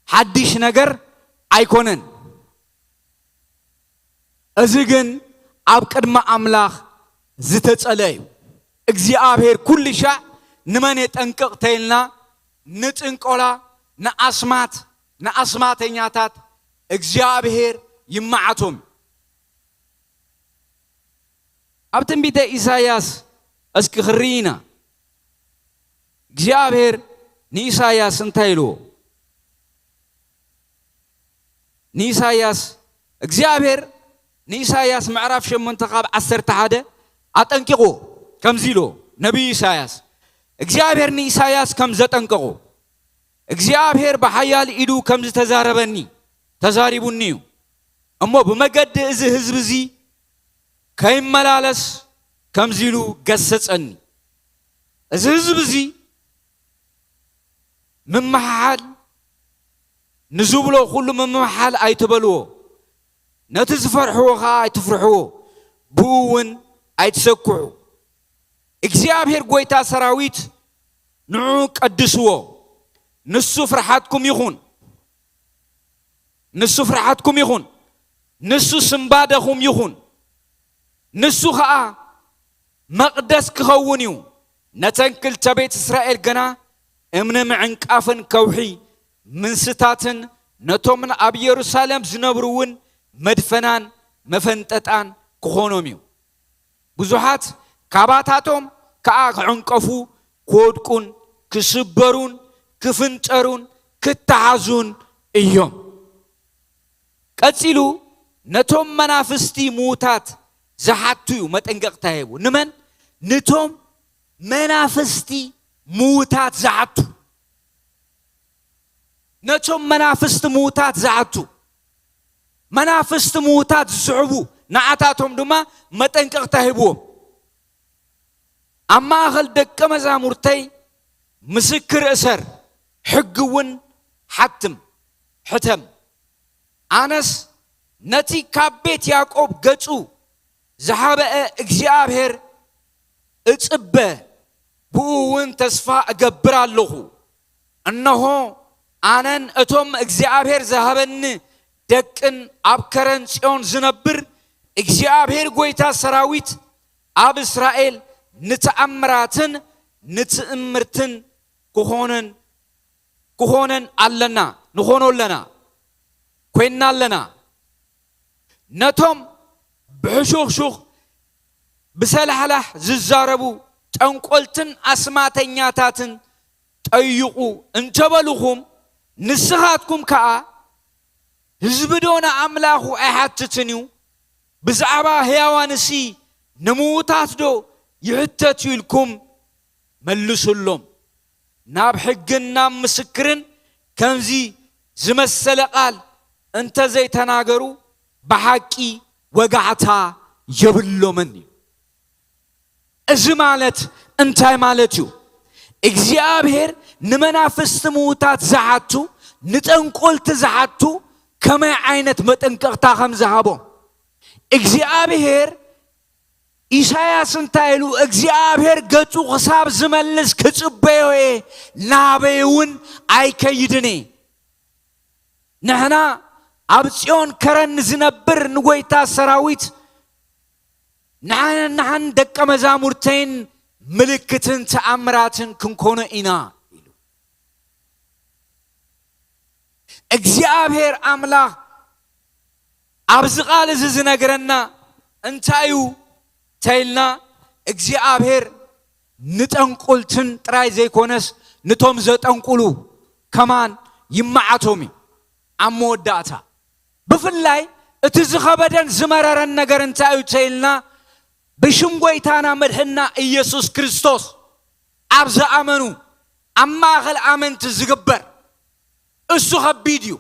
ሓድሽ ነገር ኣይኮነን። እዚ ግን ኣብ ቅድሚ ኣምላኽ ዝተጸለ እዩ። እግዚኣብሔር ኩሉ ሻዕ ንመን የጠንቅቕ ተይልና፣ ንጥንቆላ፣ ንኣስማት፣ ንኣስማተኛታት እግዚኣብሔር ይመዓቶም። ኣብ ትንቢተ ኢሳይያስ እስኪ ክርኢ ኢና። እግዚኣብሔር ንኢሳይያስ እንታይ ኢልዎ? ንኢሳይያስ፣ እግዚኣብሔር ንኢሳይያስ ምዕራፍ ሸሞንተ ካብ ዓሰርተ ሓደ ኣጠንቂቑ ከምዚ ኢልዎ፣ ነቢይ ኢሳይያስ፣ እግዚኣብሔር ንኢሳይያስ ከም ዘጠንቀቑ፣ እግዚኣብሔር ብሓያል ኢዱ ከም ዝተዛረበኒ ተዛሪቡኒ እዩ። እሞ ብመገዲ እዚ ህዝቢ እዚ ከይመላለስ ከምዚ ኢሉ ገሰጸኒ። እዚ ህዝቢ እዚ ምምሕሓል ንዝብሎ ኩሉ ምምሕሓል ኣይትበልዎ፣ ነቲ ዝፈርሕዎ ኸዓ ኣይትፍርሕዎ፣ ብኡ እውን ኣይትሰክሑ። እግዚኣብሔር ጐይታ ሰራዊት ንዕኡ ቀድስዎ፣ ንሱ ፍርሓትኩም ይኹን። ንሱ ፍርሓትኩም ይኹን፣ ንሱ ስንባደኹም ይኹን። ንሱ ኸኣ መቕደስ ክኸውን እዩ። ነተን ክልተ ቤት እስራኤል ግና እምኒ ምዕንቃፍን ከውሒ ምንስታትን ነቶም ኣብ የሩሳሌም ዝነብሩ እውን መድፈናን መፈንጠጣን ክኾኖም እዩ። ብዙሓት ካባታቶም ከኣ ክዕንቀፉ፣ ክወድቁን ክስበሩን ክፍንጨሩን ክተሓዙን እዮም። ቀጺሉ ነቶም መናፍስቲ ምዉታት ዝሓቱ እዩ መጠንቀቕታ ሂቡ። ንመን? ንቶም መናፍስቲ ምዉታት ዝሓቱ። ነቶም መናፍስቲ ምዉታት ዝሓቱ፣ መናፍስቲ ምዉታት ዝስሕቡ፣ ንዓታቶም ድማ መጠንቀቕታ ሂብዎም። ኣብ ማእኸል ደቀ መዛሙርተይ ምስክር እሰር፣ ሕጊ እውን ሓትም፣ ሕተም። ኣነስ ነቲ ካብ ቤት ያዕቆብ ገጹ ዝሓበአ እግዚኣብሔር እጽበ፣ ብኡ እውን ተስፋ እገብር ኣለኹ። እነሆ፣ ኣነን እቶም እግዚኣብሔር ዝሃበኒ ደቅን ኣብ ከረን ጽዮን ዝነብር እግዚኣብሔር ጐይታ ሰራዊት ኣብ እስራኤል ንተኣምራትን ንትእምርትን ክኾነን፣ ክኾነን ኣለና፣ ንኾኖ ኣለና፣ ኮይንና ኣለና። ነቶም ብሕሹኽሹኽ ብሰላሕላሕ ዝዛረቡ ጠንቆልትን ኣስማተኛታትን ጠይቑ እንተበሉኹም፣ ንስኻትኩም ከኣ፣ ህዝቢ ዶ ንኣምላኹ ኣይሓትትን እዩ? ብዛዕባ ህያዋንሲ ንምዉታት ዶ ይሕተት እዩ? ኢልኩም መልሱሎም። ናብ ሕግን ናብ ምስክርን ከምዚ ዝመሰለ ቃል እንተ ዘይተናገሩ፣ ብሓቂ ወጋሕታ የብሎምን እዩ። እዚ ማለት እንታይ ማለት እዩ? እግዚኣብሔር ንመናፍስቲ ምዉታት ዝሓቱ፣ ንጠንቆልቲ ዝሓቱ ከመይ ዓይነት መጠንቀቕታ ከም ዝሃቦም። እግዚኣብሔር፣ ኢሳያስ እንታይ ኢሉ? እግዚኣብሔር ገጹ ክሳብ ዝመልስ ክጽበዮ እየ፣ ናበይ እውን ኣይከይድን እየ። ንሕና ኣብ ጽዮን ከረን ንዝነብር ንጐይታ ሰራዊት ንዓን ደቀ መዛሙርተይን ምልክትን ተኣምራትን ክንኮኖ ኢና ኢሉ። እግዚኣብሔር ኣምላኽ ኣብዚ ቃል እዚ ዝነግረና እንታይ እዩ ተይልና፣ እግዚኣብሔር ንጠንቁልትን ጥራይ ዘይኮነስ፣ ንቶም ዘጠንቁሉ ከማን ይመዓቶም እዩ። ኣብ መወዳእታ ብፍላይ እቲ ዝኸበደን ዝመረረን ነገር እንታይ እዩ ተይልና፣ ብሽም ጎይታና መድሕና ኢየሱስ ክርስቶስ ኣብ ዝኣመኑ፣ ኣብ ማእኸል ኣመንቲ ዝግበር፣ እሱ ከቢድ እዩ።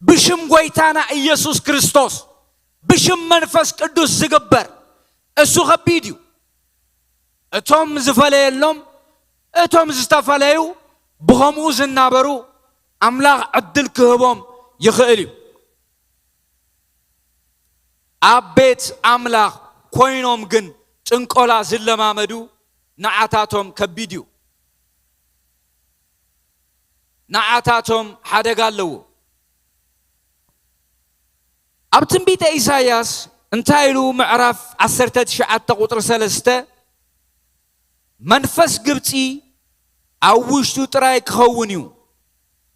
ብሽም ጎይታና ኢየሱስ ክርስቶስ፣ ብሽም መንፈስ ቅዱስ ዝግበር፣ እሱ ከቢድ እዩ። እቶም ዝፈለየሎም፣ እቶም ዝተፈለዩ፣ ብኸምኡ ዝናበሩ ኣምላኽ ዕድል ክህቦም ይኽእል እዩ። ኣብ ቤት ኣምላኽ ኮይኖም ግን ጥንቆላ ዝለማመዱ፣ ንዓታቶም ከቢድ እዩ። ንዓታቶም ሓደጋ ኣለዎ። ኣብ ትንቢተ ኢሳይያስ እንታይ ኢሉ? ምዕራፍ ዓሰርተ ትሽዓተ ቁጽሪ ሰለስተ፣ መንፈስ ግብጺ ኣብ ውሽጡ ጥራይ ክኸውን እዩ፣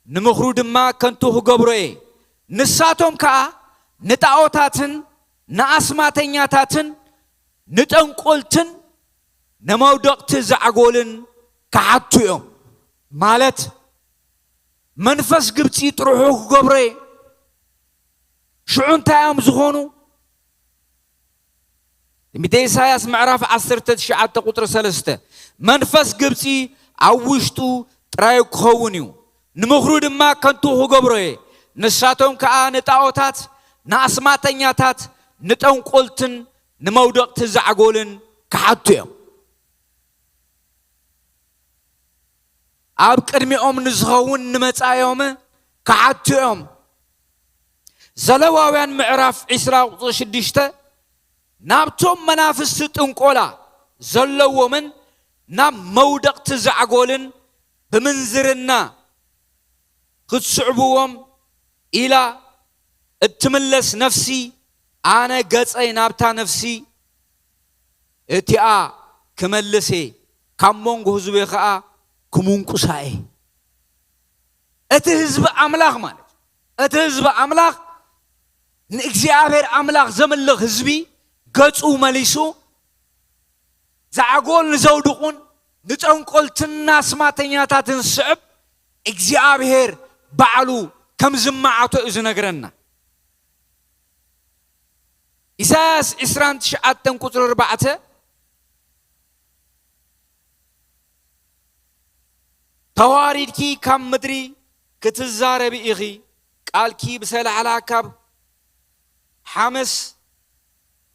ንምኽሩ ድማ ከንቱ ክገብሮ እየ። ንሳቶም ከኣ ንጣኦታትን ንኣስማተኛታትን ንጠንቆልትን ንመውደቕቲ ዛዕጎልን ክሓቱ እዮም። ማለት መንፈስ ግብጺ ጥርሑ ክገብሮ እየ። ሽዑ እንታይ እዮም ዝኾኑ? ትንቢተ ኢሳያስ ምዕራፍ ዓሰርተ ትሽዓተ ቁጽሪ ሰለስተ፣ መንፈስ ግብጺ ኣብ ውሽጡ ጥራይ ክኸውን እዩ፣ ንምኽሩ ድማ ከንቱ ክገብሮ እየ። ንሳቶም ከኣ ንጣኦታት፣ ንኣስማተኛታት፣ ንጠንቆልትን ንመውደቕቲ ዛዕጎልን ክሓቱ እዮም። ኣብ ቅድሚኦም ንዝኸውን ንመጻኢኦም ክሓቱ እዮም። ዘለዋውያን ምዕራፍ ዕስራ ቁጽሪ ሽዱሽተ፣ ናብቶም መናፍስቲ ጥንቆላ ዘለዎምን ናብ መውደቕቲ ዛዕጎልን ብምንዝርና ክትስዕብዎም ኢላ እትምለስ ነፍሲ፣ ኣነ ገጸይ ናብታ ነፍሲ እቲኣ ክመልስ እየ፣ ካብ መንጎ ህዝበይ ኸኣ ክምንቁሳ እየ። እቲ ህዝቢ ኣምላኽ ማለት፣ እቲ ህዝቢ ኣምላኽ ንእግዚኣብሔር ኣምላኽ ዘምልኽ ህዝቢ፣ ገጹ መሊሱ ዛዕጎል ንዘውድቑን ንጠንቆልትን ኣስማተኛታትን ዝስዕብ እግዚኣብሔር ባዕሉ ከም ዝመዓቶ እዩ ዝነግረና። ኢሳያስ ዕስራን ትሽዓተን ቁጽሪ ኣርባዕተ፣ "ተዋሪድኪ ካብ ምድሪ ክትዛረቢ ኢኺ፣ ቃልኪ ብሰላሕላ ካብ ሓመስ፣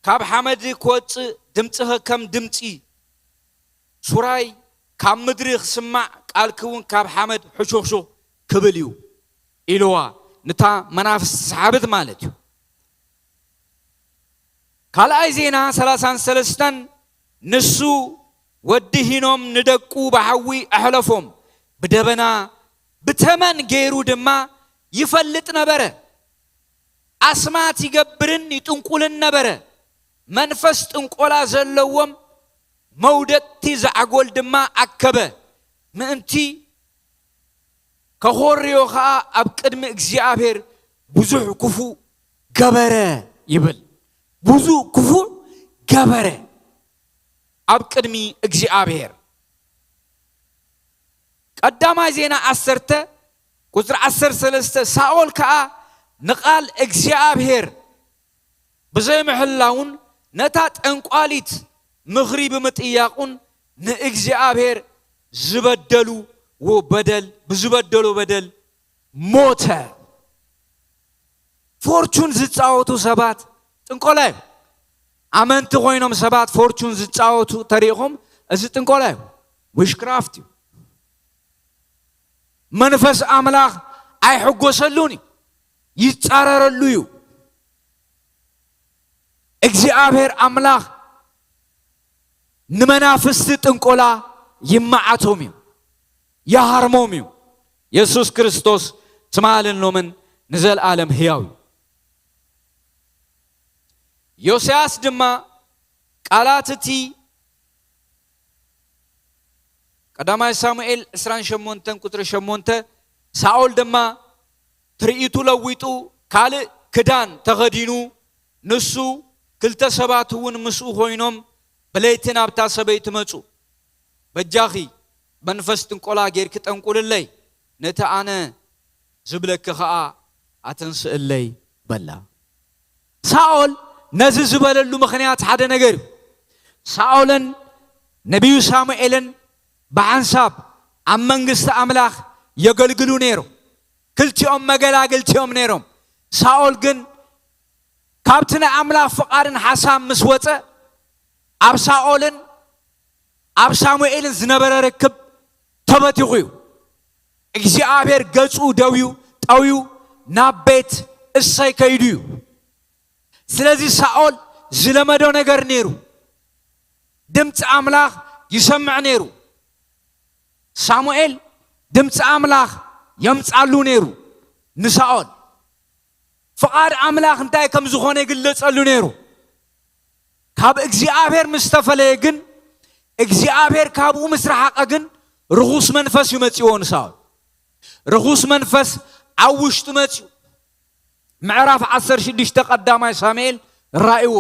ካብ ሓመድ ክወጽእ፣ ድምጽኺ ከም ድምጺ ሱራይ ካብ ምድሪ ክስማዕ፣ ቃልኪ እውን ካብ ሓመድ ሕሹኽሹኽ ክብል እዩ" ኢልዋ፣ ንታ መናፍስቲ ሰሓብት ማለት እዩ። ካልኣይ ዜና ሰላሳን ሰለስተን፣ ንሱ ወዲ ሂኖም ንደቁ ብሓዊ ኣሕለፎም፣ ብደበና ብተመን ገይሩ ድማ ይፈልጥ ነበረ። ኣስማት ይገብርን ይጥንቁልን ነበረ። መንፈስ ጥንቆላ ዘለዎም መውደቅቲ ዛዕጎል ድማ ኣከበ። ምእንቲ ከኾርዮ ኸኣ ኣብ ቅድሚ እግዚኣብሔር ብዙሕ ክፉእ ገበረ ይብል። ብዙሕ ክፉእ ገበረ ኣብ ቅድሚ እግዚኣብሔር። ቀዳማይ ዜና ዓሰርተ ቁጽሪ ዓሰርተ ሰለስተ፣ ሳኦል ከኣ ንቓል እግዚኣብሔር ብዘይምሕላውን ነታ ጠንቋሊት ምኽሪ ብምጥያቑን ንእግዚኣብሔር ዝበደሉ በደል፣ ብዝበደሎ በደል ሞተ። ፎርቹን ዝጻወቱ ሰባት ጥንቆላ እዩ። ኣመንቲ ኮይኖም ሰባት ፎርቹን ዝጻወቱ ተሪኢኹም፣ እዚ ጥንቆላ እዩ፣ ዊሽክራፍት እዩ። መንፈስ ኣምላኽ ኣይሕጎሰሉን እዩ፣ ይጻረረሉ እዩ። እግዚኣብሔር ኣምላኽ ንመናፍስቲ ጥንቆላ ይመዓቶም እዩ፣ ይሃርሞም እዩ። የሱስ ክርስቶስ ትማልን ሎምን ንዘለኣለም ህያው እዩ። ዮስያስ ድማ ቃላት እቲ ቀዳማይ ሳሙኤል ዕስራን ሸሞንተን ቁጽሪ ሸሞንተ፣ ሳኦል ድማ ትርኢቱ ለዊጡ ካልእ ክዳን ተኸዲኑ፣ ንሱ ክልተ ሰባት እውን ምስኡ ኮይኖም ብለይቲ ናብታ ሰበይቲ መጹ። "በጃኺ መንፈስ ጥንቆላ ጌርኪ ጠንቁልለይ፣ ነቲ ኣነ ዝብለኪ ኸኣ ኣተንስእለይ" በላ። ሳኦል ነዚ ዝበለሉ ምኽንያት ሓደ ነገር እዩ። ሳኦልን ነቢዩ ሳሙኤልን ብሓንሳብ ኣብ መንግስቲ ኣምላኽ የገልግሉ ነይሮም። ክልቲኦም መገላግልቲ እዮም ነይሮም። ሳኦል ግን ካብቲ ናይ ኣምላኽ ፍቓድን ሓሳብ ምስ ወጸ፣ ኣብ ሳኦልን ኣብ ሳሙኤልን ዝነበረ ርክብ ተበቲኹ እዩ። እግዚኣብሔር ገጹ ደውዩ፣ ጠውዩ ናብ ቤት እሰይ ከይዱ እዩ። ስለዚ ሳኦል ዝለመዶ ነገር ነይሩ። ድምፂ ኣምላኽ ይሰምዕ ነይሩ። ሳሙኤል ድምፂ ኣምላኽ የምጻሉ ነይሩ ንሳኦል። ፍቓድ ኣምላኽ እንታይ ከም ዝኾነ ይግለጸሉ ነይሩ። ካብ እግዚኣብሔር ምስ ተፈለየ ግን፣ እግዚኣብሔር ካብኡ ምስ ረሓቐ ግን፣ ርኹስ መንፈስ እዩ መጺዎ ንሳኦል። ርኹስ መንፈስ ኣብ ውሽጡ መጺኡ። ምዕራፍ ዓሰርተ ሽዱሽተ ቀዳማይ ሳሙኤል ራእይዎ።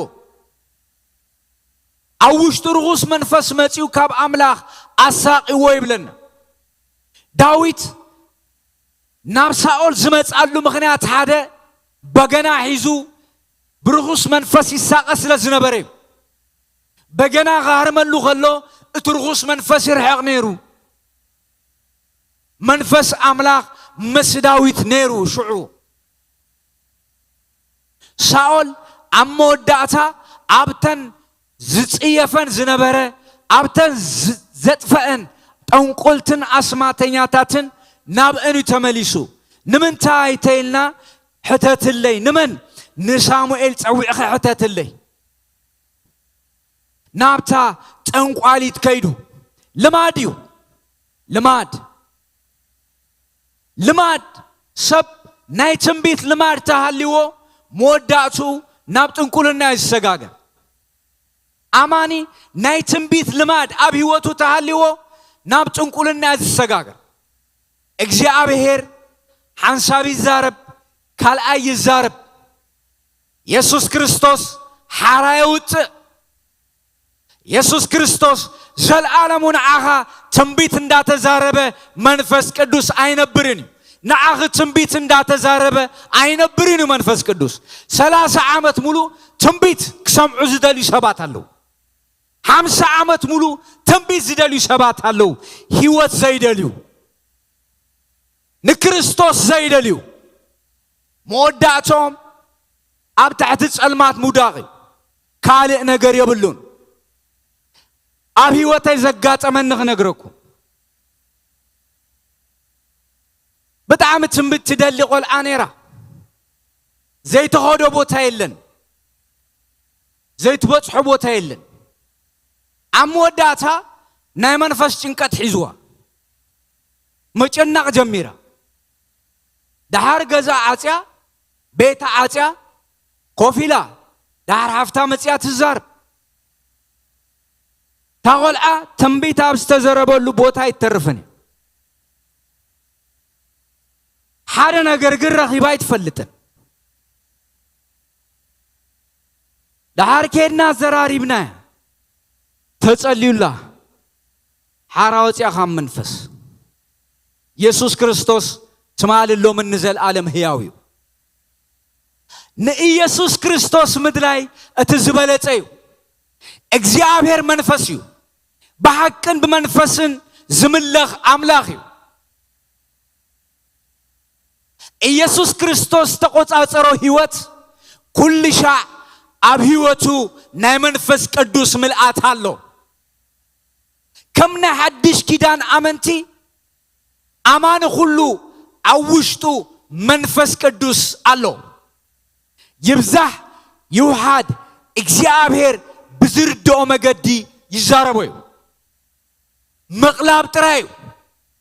ኣብ ውሽጡ ርኹስ መንፈስ መጺኡ ካብ ኣምላኽ ኣሳቒዎ ይብለና። ዳዊት ናብ ሳኦል ዝመጻሉ ምኽንያት ሓደ፣ በገና ሒዙ ብርኹስ መንፈስ ይሳቐ ስለ ዝነበረ እዩ። በገና ክሃርመሉ ከሎ እቲ ርኹስ መንፈስ ይርሕቕ ነይሩ። መንፈስ ኣምላኽ ምስ ዳዊት ነይሩ። ሽዑ ሳኦል ኣብ መወዳእታ ኣብተን ዝጽየፈን ዝነበረ፣ ኣብተን ዝ-፣ ዘጥፈአን ጠንቆልትን ኣስማተኛታትን ናብአን እዩ ተመሊሱ። ንምንታይ ተይልና ሕተትለይ፣ ንመን? ንሳሙኤል ጸዊዕኸ ሕተትለይ። ናብታ ጠንቋሊት ከይዱ። ልማድ እዩ። ልማድ። ልማድ፣ ሰብ ናይ ትንቢት ልማድ ተሃልዎ፣ መወዳእትኡ ናብ ጥንቁልና እዩ ዝሰጋገር። ኣማኒ ናይ ትንቢት ልማድ ኣብ ህይወቱ ተሃልዎ፣ ናብ ጥንቁልና እዩ ዝሰጋገር። እግዚኣብሔር ሓንሳብ ይዛረብ፣ ካልኣይ ይዛረብ። የሱስ ክርስቶስ ሓራ የውፅእ። የሱስ ክርስቶስ ዘልኣለሙ ንዓኻ ትንቢት እንዳተዛረበ መንፈስ ቅዱስ ኣይነብርን እዩ። ንዓኺ ትንቢት እንዳተዛረበ ኣይነብርን እዩ መንፈስ ቅዱስ። ሰላሳ ዓመት ሙሉ ትንቢት ክሰምዑ ዝደልዩ ሰባት ኣለዉ። ሓምሳ ዓመት ሙሉ ትንቢት ዝደልዩ ሰባት ኣለዉ። ህይወት ዘይደልዩ፣ ንክርስቶስ ዘይደልዩ፣ መወዳእቶም ኣብ ትሕቲ ጸልማት ምውዳቕ እዩ። ካልእ ነገር የብሉን። ኣብ ህይወተይ ዘጋጠመኒ ክነግረኩም። ብጣዕሚ ትንቢት ትደሊ ቆልዓ ነይራ። ዘይተኸዶ ቦታ የለን። ዘይትበጽሖ ቦታ የለን። ኣብ መወዳእታ ናይ መንፈስ ጭንቀት ሒዝዋ። ምጭናቕ ጀሚራ። ደሓር ገዛ ዓጽያ፣ ቤታ ዓጽያ፣ ኮፍ ኢላ። ደሓር ሓፍታ መጽያ ትዛረብ። እታ ቆልዓ ትንቢት ኣብ ዝተዘረበሉ ቦታ ኣይትተርፍን እዩ። ሓደ ነገር ግን ረኺባ ኣይትፈልጥን። ደሓር ኬድና ኣዘራሪብናያ፣ ተጸልዩላ፣ ሓራ ወጽያ ካብ መንፈስ። የሱስ ክርስቶስ ትማሊ ሎምን ንዘለኣለም ህያው እዩ። ንኢየሱስ ክርስቶስ ምድላይ እቲ ዝበለጸ እዩ። እግዚኣብሔር መንፈስ እዩ። ብሓቅን ብመንፈስን ዝምለኽ ኣምላኽ እዩ። ኢየሱስ ክርስቶስ ዝተቖጻጸሮ ህይወት ኩሉ ሻዕ ኣብ ህይወቱ ናይ መንፈስ ቅዱስ ምልኣት ኣሎ። ከም ናይ ሓድሽ ኪዳን ኣመንቲ፣ ኣማኒ ኩሉ ኣብ ውሽጡ መንፈስ ቅዱስ ኣሎ። ይብዛሕ ይውሓድ እግዚኣብሔር ብዝርድኦ መገዲ ይዛረቦ እዩ። ምቕላብ ጥራይ እዩ።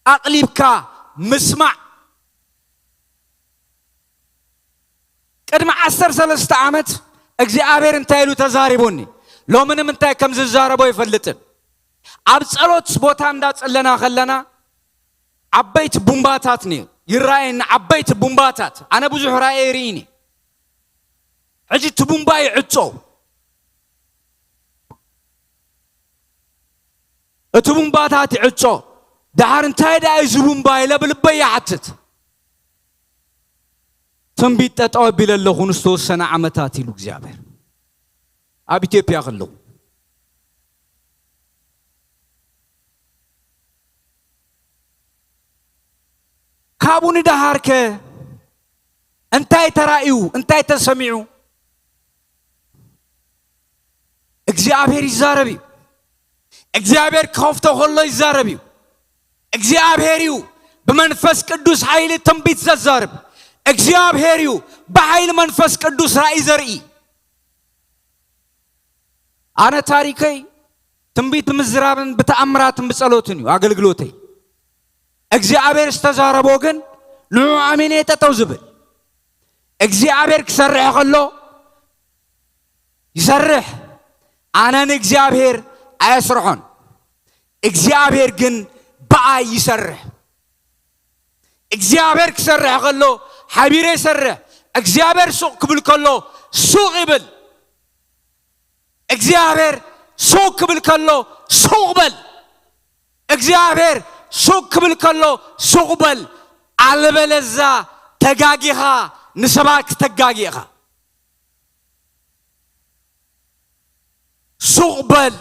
ኣቕሊብካ ምስማዕ። ቅድሚ ዓሰርተ ሰለስተ ዓመት እግዚኣብሔር እንታይ ኢሉ ተዛሪቡኒ? ሎምንም እንታይ ከም ዝዛረቦ ኣይፈልጥን። ኣብ ጸሎት ቦታ እንዳጸለና ከለና ዓበይቲ ቡምባታት ነይሩ ይረኣየኒ፣ ዓበይቲ ቡምባታት። ኣነ ብዙሕ ራእየ ይርእይኒ። ሕጂ እቲ ቡምባ ይዕጾ፣ እቲ ቡምባታት ይዕጾ። ደሓር እንታይ ደኣ እዩ እዚ ቡምባ ኢለ ብልበይ ይሓትት። ትንቢት ጠጠው ኣቢለ ኣለኹ ንዝተወሰነ ዓመታት ኢሉ እግዚኣብሔር። ኣብ ኢትዮጵያ ከለኹ ካብኡ ንደሃርከ እንታይ ተራእዩ እንታይ ተሰሚዑ? እግዚኣብሔር ይዛረብ እዩ። እግዚኣብሔር ክኸፍቶ ከሎ ይዛረብ እዩ። እግዚኣብሔር እዩ ብመንፈስ ቅዱስ ሓይሊ ትንቢት ዘዛርብ። እግዚኣብሔር እዩ ብሓይሊ መንፈስ ቅዱስ ራእይ ዘርኢ። ኣነ ታሪከይ ትንቢት ብምዝራብን ብተኣምራትን ብጸሎትን እዩ ኣገልግሎተይ። እግዚኣብሔር ዝተዛረቦ ግን ንዑ ኣሚነ ጠጠው ዝብል። እግዚኣብሔር ክሰርሕ ከሎ ይሰርሕ። ኣነ ንእግዚኣብሔር ኣየስርሖን፣ እግዚኣብሔር ግን ብኣይ ይሰርሕ። እግዚኣብሔር ክሰርሕ ከሎ ሓቢረ ይሰርሕ። እግዚኣብሔር ሱቕ ክብል ከሎ ሱቕ ይብል። እግዚኣብሔር ሱቕ ክብል ከሎ ሱቕ በል። እግዚኣብሔር ሱቕ ክብል ከሎ ሱቕ በል። ኣለበለዛ ተጋጊኻ ንሰባት ክተጋጊኻ። ሱቕ በል።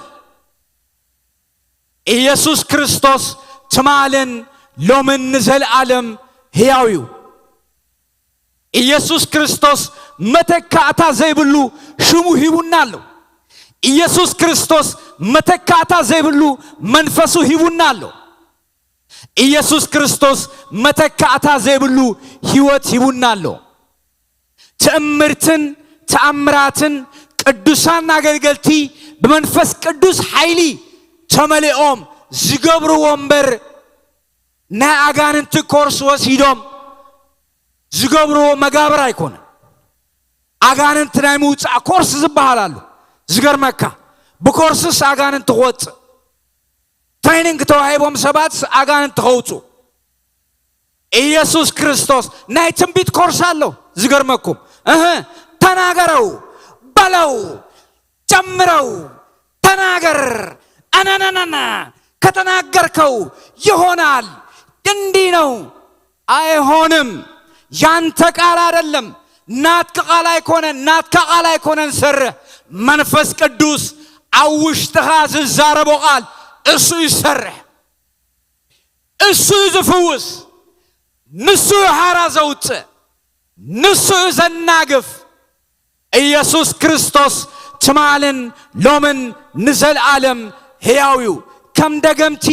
ኢየሱስ ክርስቶስ ትማልን ሎምን ንዘለኣለም ሕያው እዩ። ኢየሱስ ክርስቶስ መተካእታ ዘይብሉ ሽሙ ሂቡና ኣሎ። ኢየሱስ ክርስቶስ መተካእታ ዘይብሉ መንፈሱ ሂቡና ኣሎ። ኢየሱስ ክርስቶስ መተካእታ ዘይብሉ ሕይወት ሂቡና ኣሎ። ትእምርትን ተኣምራትን ቅዱሳን ኣገልገልቲ ብመንፈስ ቅዱስ ሓይሊ ተመሊኦም ዝገብርዎ እምበር ናይ ኣጋንንቲ ኮርስ ወሲዶም ዝገብርዎ መጋብር ኣይኮነን። ኣጋንንቲ ናይ ምውፃእ ኮርስ ዝበሃል ኣሎ። ዝገርመካ ብኮርስስ ኣጋንንቲ ክወፅእ ትሬኒንግ ተዋሂቦም ሰባት ኣጋንንቲ ከውፁ። ኢየሱስ ክርስቶስ ናይ ትንቢት ኮርስ ኣሎ። ዝገርመኩም እህ ተናገረው በለው ጀምረው ተናገር ኣናናናና ከተናገርከው ይሆናል። እንዲህ ነው። አይሆንም። ያንተ ቃል አይደለም። ናትክ ቃል አይኮነን፣ ናትካ ቃል አይኮነን። ሰርሕ መንፈስ ቅዱስ ኣብ ውሽጥኻ ዝዛረቦ ቃል እሱ ይሰርሕ። እሱ እዩ ዝፍውስ፣ ንሱ እዩ ሓራ ዘውፅእ፣ ንሱ እዩ ዘናግፍ። ኢየሱስ ክርስቶስ ትማልን ሎምን ንዘለኣለም ሕያው እዩ። ከም ደገምቲ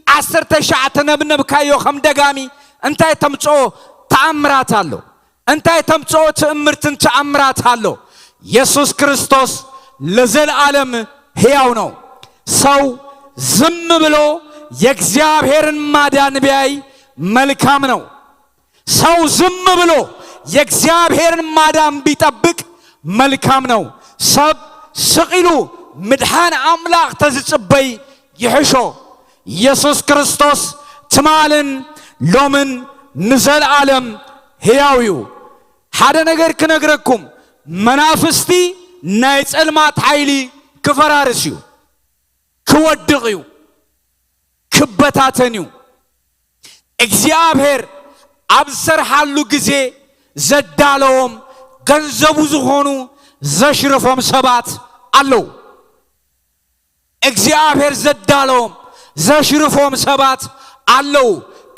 ዓሰርተ ሻዕ ተነብነብካዮ ከም ደጋሚ እንታይ ተምፅኦ ተኣምራት ኣሎ? እንታይ ተምፅኦ ትእምርትን ተኣምራት ኣሎ? ኢየሱስ ክርስቶስ ለዘለኣለም ሕያው ነው። ሰው ዝም ብሎ የእግዚአብሔርን ማዳን ቢያይ መልካም ነው። ሰው ዝም ብሎ የእግዚአብሔርን ማዳን ቢጠብቅ መልካም ነው። ሰብ ስቕ ኢሉ ምድሓን ኣምላኽ ተዝጽበይ ይሕሾ። ኢየሱስ ክርስቶስ ትማልን ሎምን ንዘለኣለም ሕያው እዩ። ሓደ ነገር ክነግረኩም፣ መናፍስቲ ናይ ጸልማት ሓይሊ ክፈራርስ እዩ፣ ክወድቕ እዩ፣ ክበታተን እዩ። እግዚኣብሔር ኣብ ዝሰርሓሉ ግዜ ዘዳለዎም ገንዘቡ ዝኾኑ ዘሽርፎም ሰባት ኣለዉ። እግዚኣብሔር ዘዳለዎም ዘሽርፎም ሰባት ኣለዉ።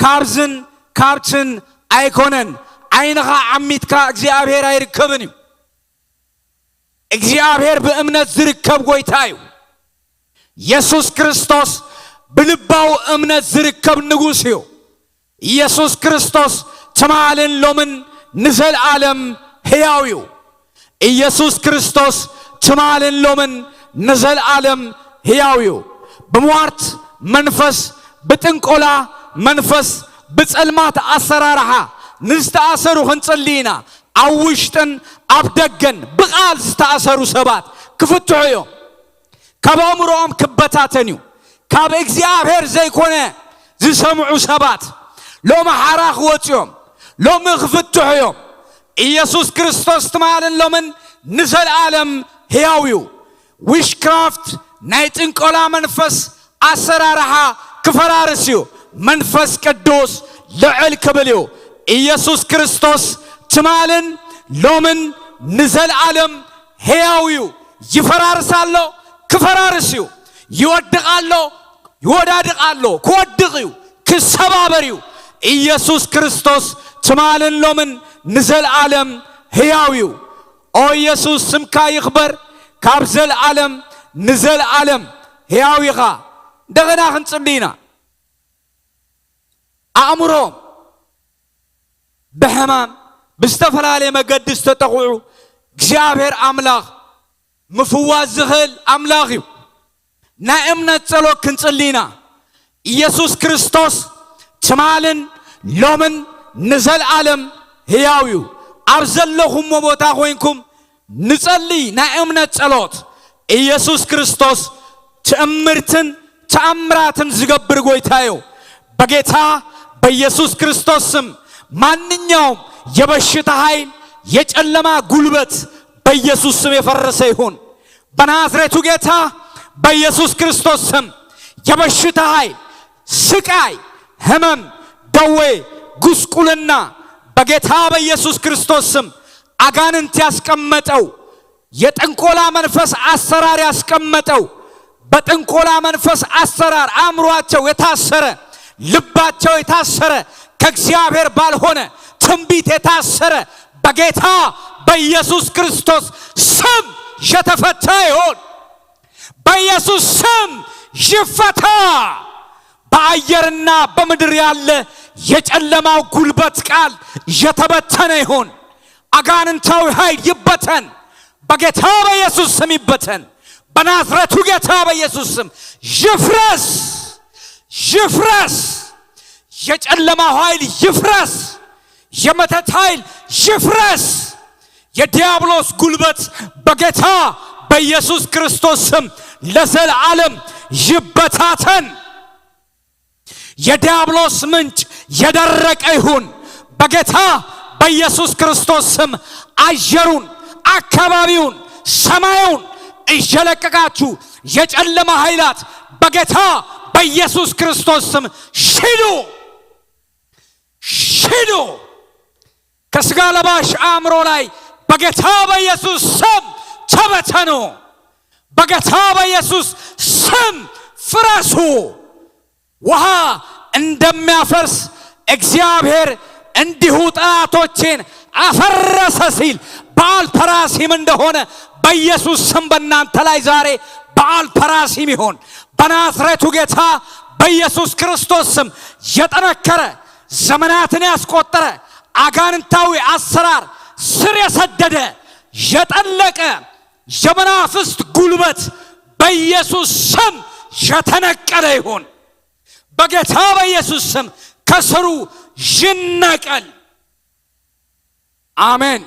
ካብዝን ካብትን ኣይኮነን። ዓይንኻ ዓሚትካ እግዚኣብሔር ኣይርከብን እዩ። እግዚኣብሔር ብእምነት ዝርከብ ጎይታ እዩ። ኢየሱስ ክርስቶስ ብልባዊ እምነት ዝርከብ ንጉስ እዩ። ኢየሱስ ክርስቶስ ትማልን ሎምን ንዘለዓለም ሕያው እዩ። ኢየሱስ ክርስቶስ ትማልን ሎምን ንዘለዓለም ሕያው እዩ። ብሟርት መንፈስ፣ ብጥንቆላ መንፈስ፣ ብጸልማት ኣሰራርሓ ንዝተኣሰሩ ክንጽሊ ኢና። ኣብ ውሽጥን ኣብ ደገን ብቓል ዝተኣሰሩ ሰባት ክፍትሑ እዮም። ካብ ኣእምሮኦም ክበታተን እዩ። ካብ እግዚኣብሔር ዘይኮነ ዝሰምዑ ሰባት ሎሚ ሓራ ክወፁ እዮም። ሎሚ ክፍትሑ እዮም። ኢየሱስ ክርስቶስ ትማልን ሎምን ንዘለዓለም ሕያው እዩ። ዊሽክራፍት፣ ናይ ጥንቆላ መንፈስ ኣሰራርሓ ክፈራርስ እዩ። መንፈስ ቅዱስ ልዕል ክብል እዩ። ኢየሱስ ክርስቶስ ትማልን ሎምን ንዘለዓለም ሕያው እዩ። ይፈራርስ ኣሎ፣ ክፈራርስ እዩ። ይወድቕ ኣሎ፣ ይወዳድቕ ኣሎ፣ ክወድቕ እዩ፣ ክሰባበር እዩ። ኢየሱስ ክርስቶስ ትማልን ሎምን ንዘለዓለም ሕያው እዩ። ኦ ኢየሱስ፣ ስምካ ይኽበር፣ ካብ ዘለዓለም ንዘለዓለም ሕያው ኢኻ። እንደገና ክንጽሊ ኢና። ኣእምሮም ብሕማም ብዝተፈላለየ መገዲ ዝተጠቕዑ እግዚኣብሔር ኣምላኽ ምፍዋስ ዝኽእል ኣምላኽ እዩ። ናይ እምነት ጸሎት ክንጽሊ ኢና። ኢየሱስ ክርስቶስ ትማልን ሎምን ንዘለዓለም ሕያው እዩ። ኣብ ዘለኹሞ ቦታ ኮይንኩም ንጸሊ። ናይ እምነት ጸሎት። ኢየሱስ ክርስቶስ ትእምርትን ተኣምራትን ዝገብር ጎይታ እዩ። በጌታ በኢየሱስ ክርስቶስ ስም ማንኛውም የበሽታ ኃይል፣ የጨለማ ጉልበት በኢየሱስ ስም የፈረሰ ይሁን። በናዝሬቱ ጌታ በኢየሱስ ክርስቶስ ስም የበሽታ ኃይል፣ ስቃይ፣ ህመም፣ ደዌ፣ ጉስቁልና በጌታ በኢየሱስ ክርስቶስ ስም አጋንንት ያስቀመጠው የጥንቆላ መንፈስ አሰራር ያስቀመጠው፣ በጥንቆላ መንፈስ አሰራር አእምሯቸው የታሰረ፣ ልባቸው የታሰረ፣ ከእግዚአብሔር ባልሆነ ትንቢት የታሰረ በጌታ በኢየሱስ ክርስቶስ ስም የተፈታ ይሆን። በኢየሱስ ስም ይፈታ። በአየርና በምድር ያለ የጨለማው ጉልበት ቃል የተበተነ ይሁን። አጋንንታዊ ኃይል ይበተን። በጌታ በኢየሱስ ስም ይበተን። በናዝሬቱ ጌታ በኢየሱስ ስም ይፍረስ፣ ይፍረስ። የጨለማው ኃይል ይፍረስ። የመተት ኃይል ይፍረስ። የዲያብሎስ ጉልበት በጌታ በኢየሱስ ክርስቶስ ስም ለዘለዓለም ይበታተን። የዲያብሎስ ምንጭ የደረቀ ይሁን። በጌታ በኢየሱስ ክርስቶስ ስም አየሩን፣ አካባቢውን፣ ሰማዩን እየለቀቃችሁ የጨለማ ኃይላት በጌታ በኢየሱስ ክርስቶስ ስም ሽዱ፣ ሽዱ። ከስጋ ለባሽ አእምሮ ላይ በጌታ በኢየሱስ ስም ተበተኑ። በጌታ በኢየሱስ ስም ፍረሱ። ውሃ እንደሚያፈርስ እግዚአብሔር እንዲሁ ጠላቶቼን አፈረሰ ሲል በዓል ፐራሲም እንደሆነ በኢየሱስ ስም በእናንተ ላይ ዛሬ በዓል ፐራሲም ይሁን። በናዝሬቱ ጌታ በኢየሱስ ክርስቶስ ስም የጠነከረ ዘመናትን ያስቆጠረ አጋንንታዊ አሰራር ስር የሰደደ የጠለቀ የመናፍስት ጉልበት በኢየሱስ ስም የተነቀለ ይሁን። በጌታ በኢየሱስ ስም ከስሩ ይነቀል። አሜን።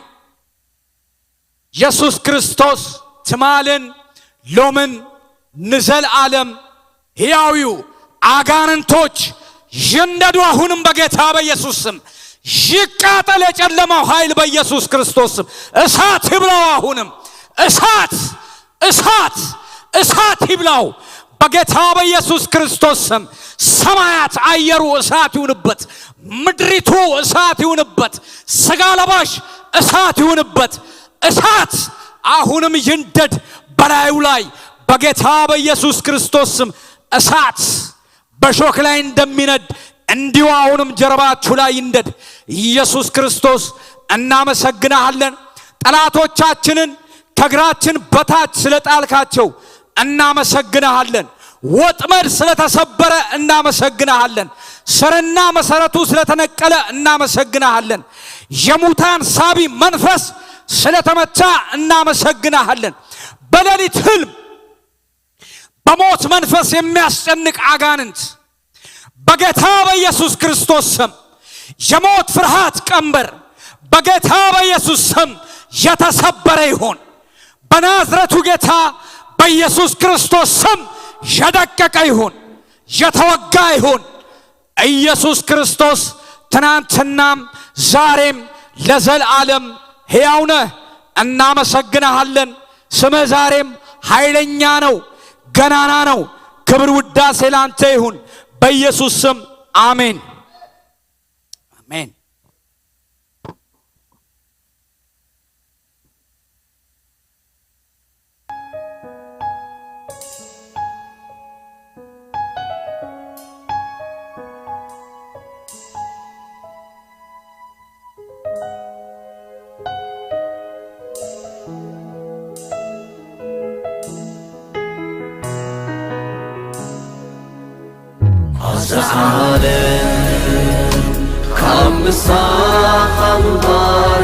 ኢየሱስ ክርስቶስ ትማልን ሎምን ንዘለዓለም ሕያው እዩ። አጋንንቶች ይንደዱ። አሁንም በጌታ በኢየሱስ ስም ይቃጠል የጨለማው ኃይል በኢየሱስ ክርስቶስ ስም። እሳት ይብላው። አሁንም እሳት፣ እሳት፣ እሳት ይብላው በጌታ በኢየሱስ ክርስቶስ ስም። ሰማያት አየሩ እሳት ይሁንበት፣ ምድሪቱ እሳት ይሁንበት፣ ስጋ ለባሽ እሳት ይሁንበት። እሳት አሁንም ይንደድ በላዩ ላይ በጌታ በኢየሱስ ክርስቶስ ስም። እሳት በሾክ ላይ እንደሚነድ እንዲሁ አሁንም ጀርባችሁ ላይ ይንደድ። ኢየሱስ ክርስቶስ እናመሰግናሃለን። ጠላቶቻችንን ከእግራችን በታች ስለጣልካቸው እናመሰግናሃለን። ወጥመድ ስለተሰበረ እናመሰግናሃለን። ስርና መሰረቱ ስለተነቀለ እናመሰግናሃለን። የሙታን ሳቢ መንፈስ ስለተመታ እናመሰግናሃለን። በሌሊት ህልም በሞት መንፈስ የሚያስጨንቅ አጋንንት በጌታ በኢየሱስ ክርስቶስ ስም የሞት ፍርሃት ቀንበር በጌታ በኢየሱስ ስም የተሰበረ ይሁን። በናዝረቱ ጌታ በኢየሱስ ክርስቶስ ስም የደቀቀ ይሁን፣ የተወጋ ይሁን። ኢየሱስ ክርስቶስ ትናንትናም ዛሬም ለዘልዓለም ሕያው ነህ። እናመሰግንሃለን። ስምህ ዛሬም ኃይለኛ ነው፣ ገናና ነው። ክብር ውዳሴ ላንተ ይሁን በኢየሱስ ስም፣ አሜን፣ አሜን። ኣዛ ዓለም ካብ ምሳኻ ምንባር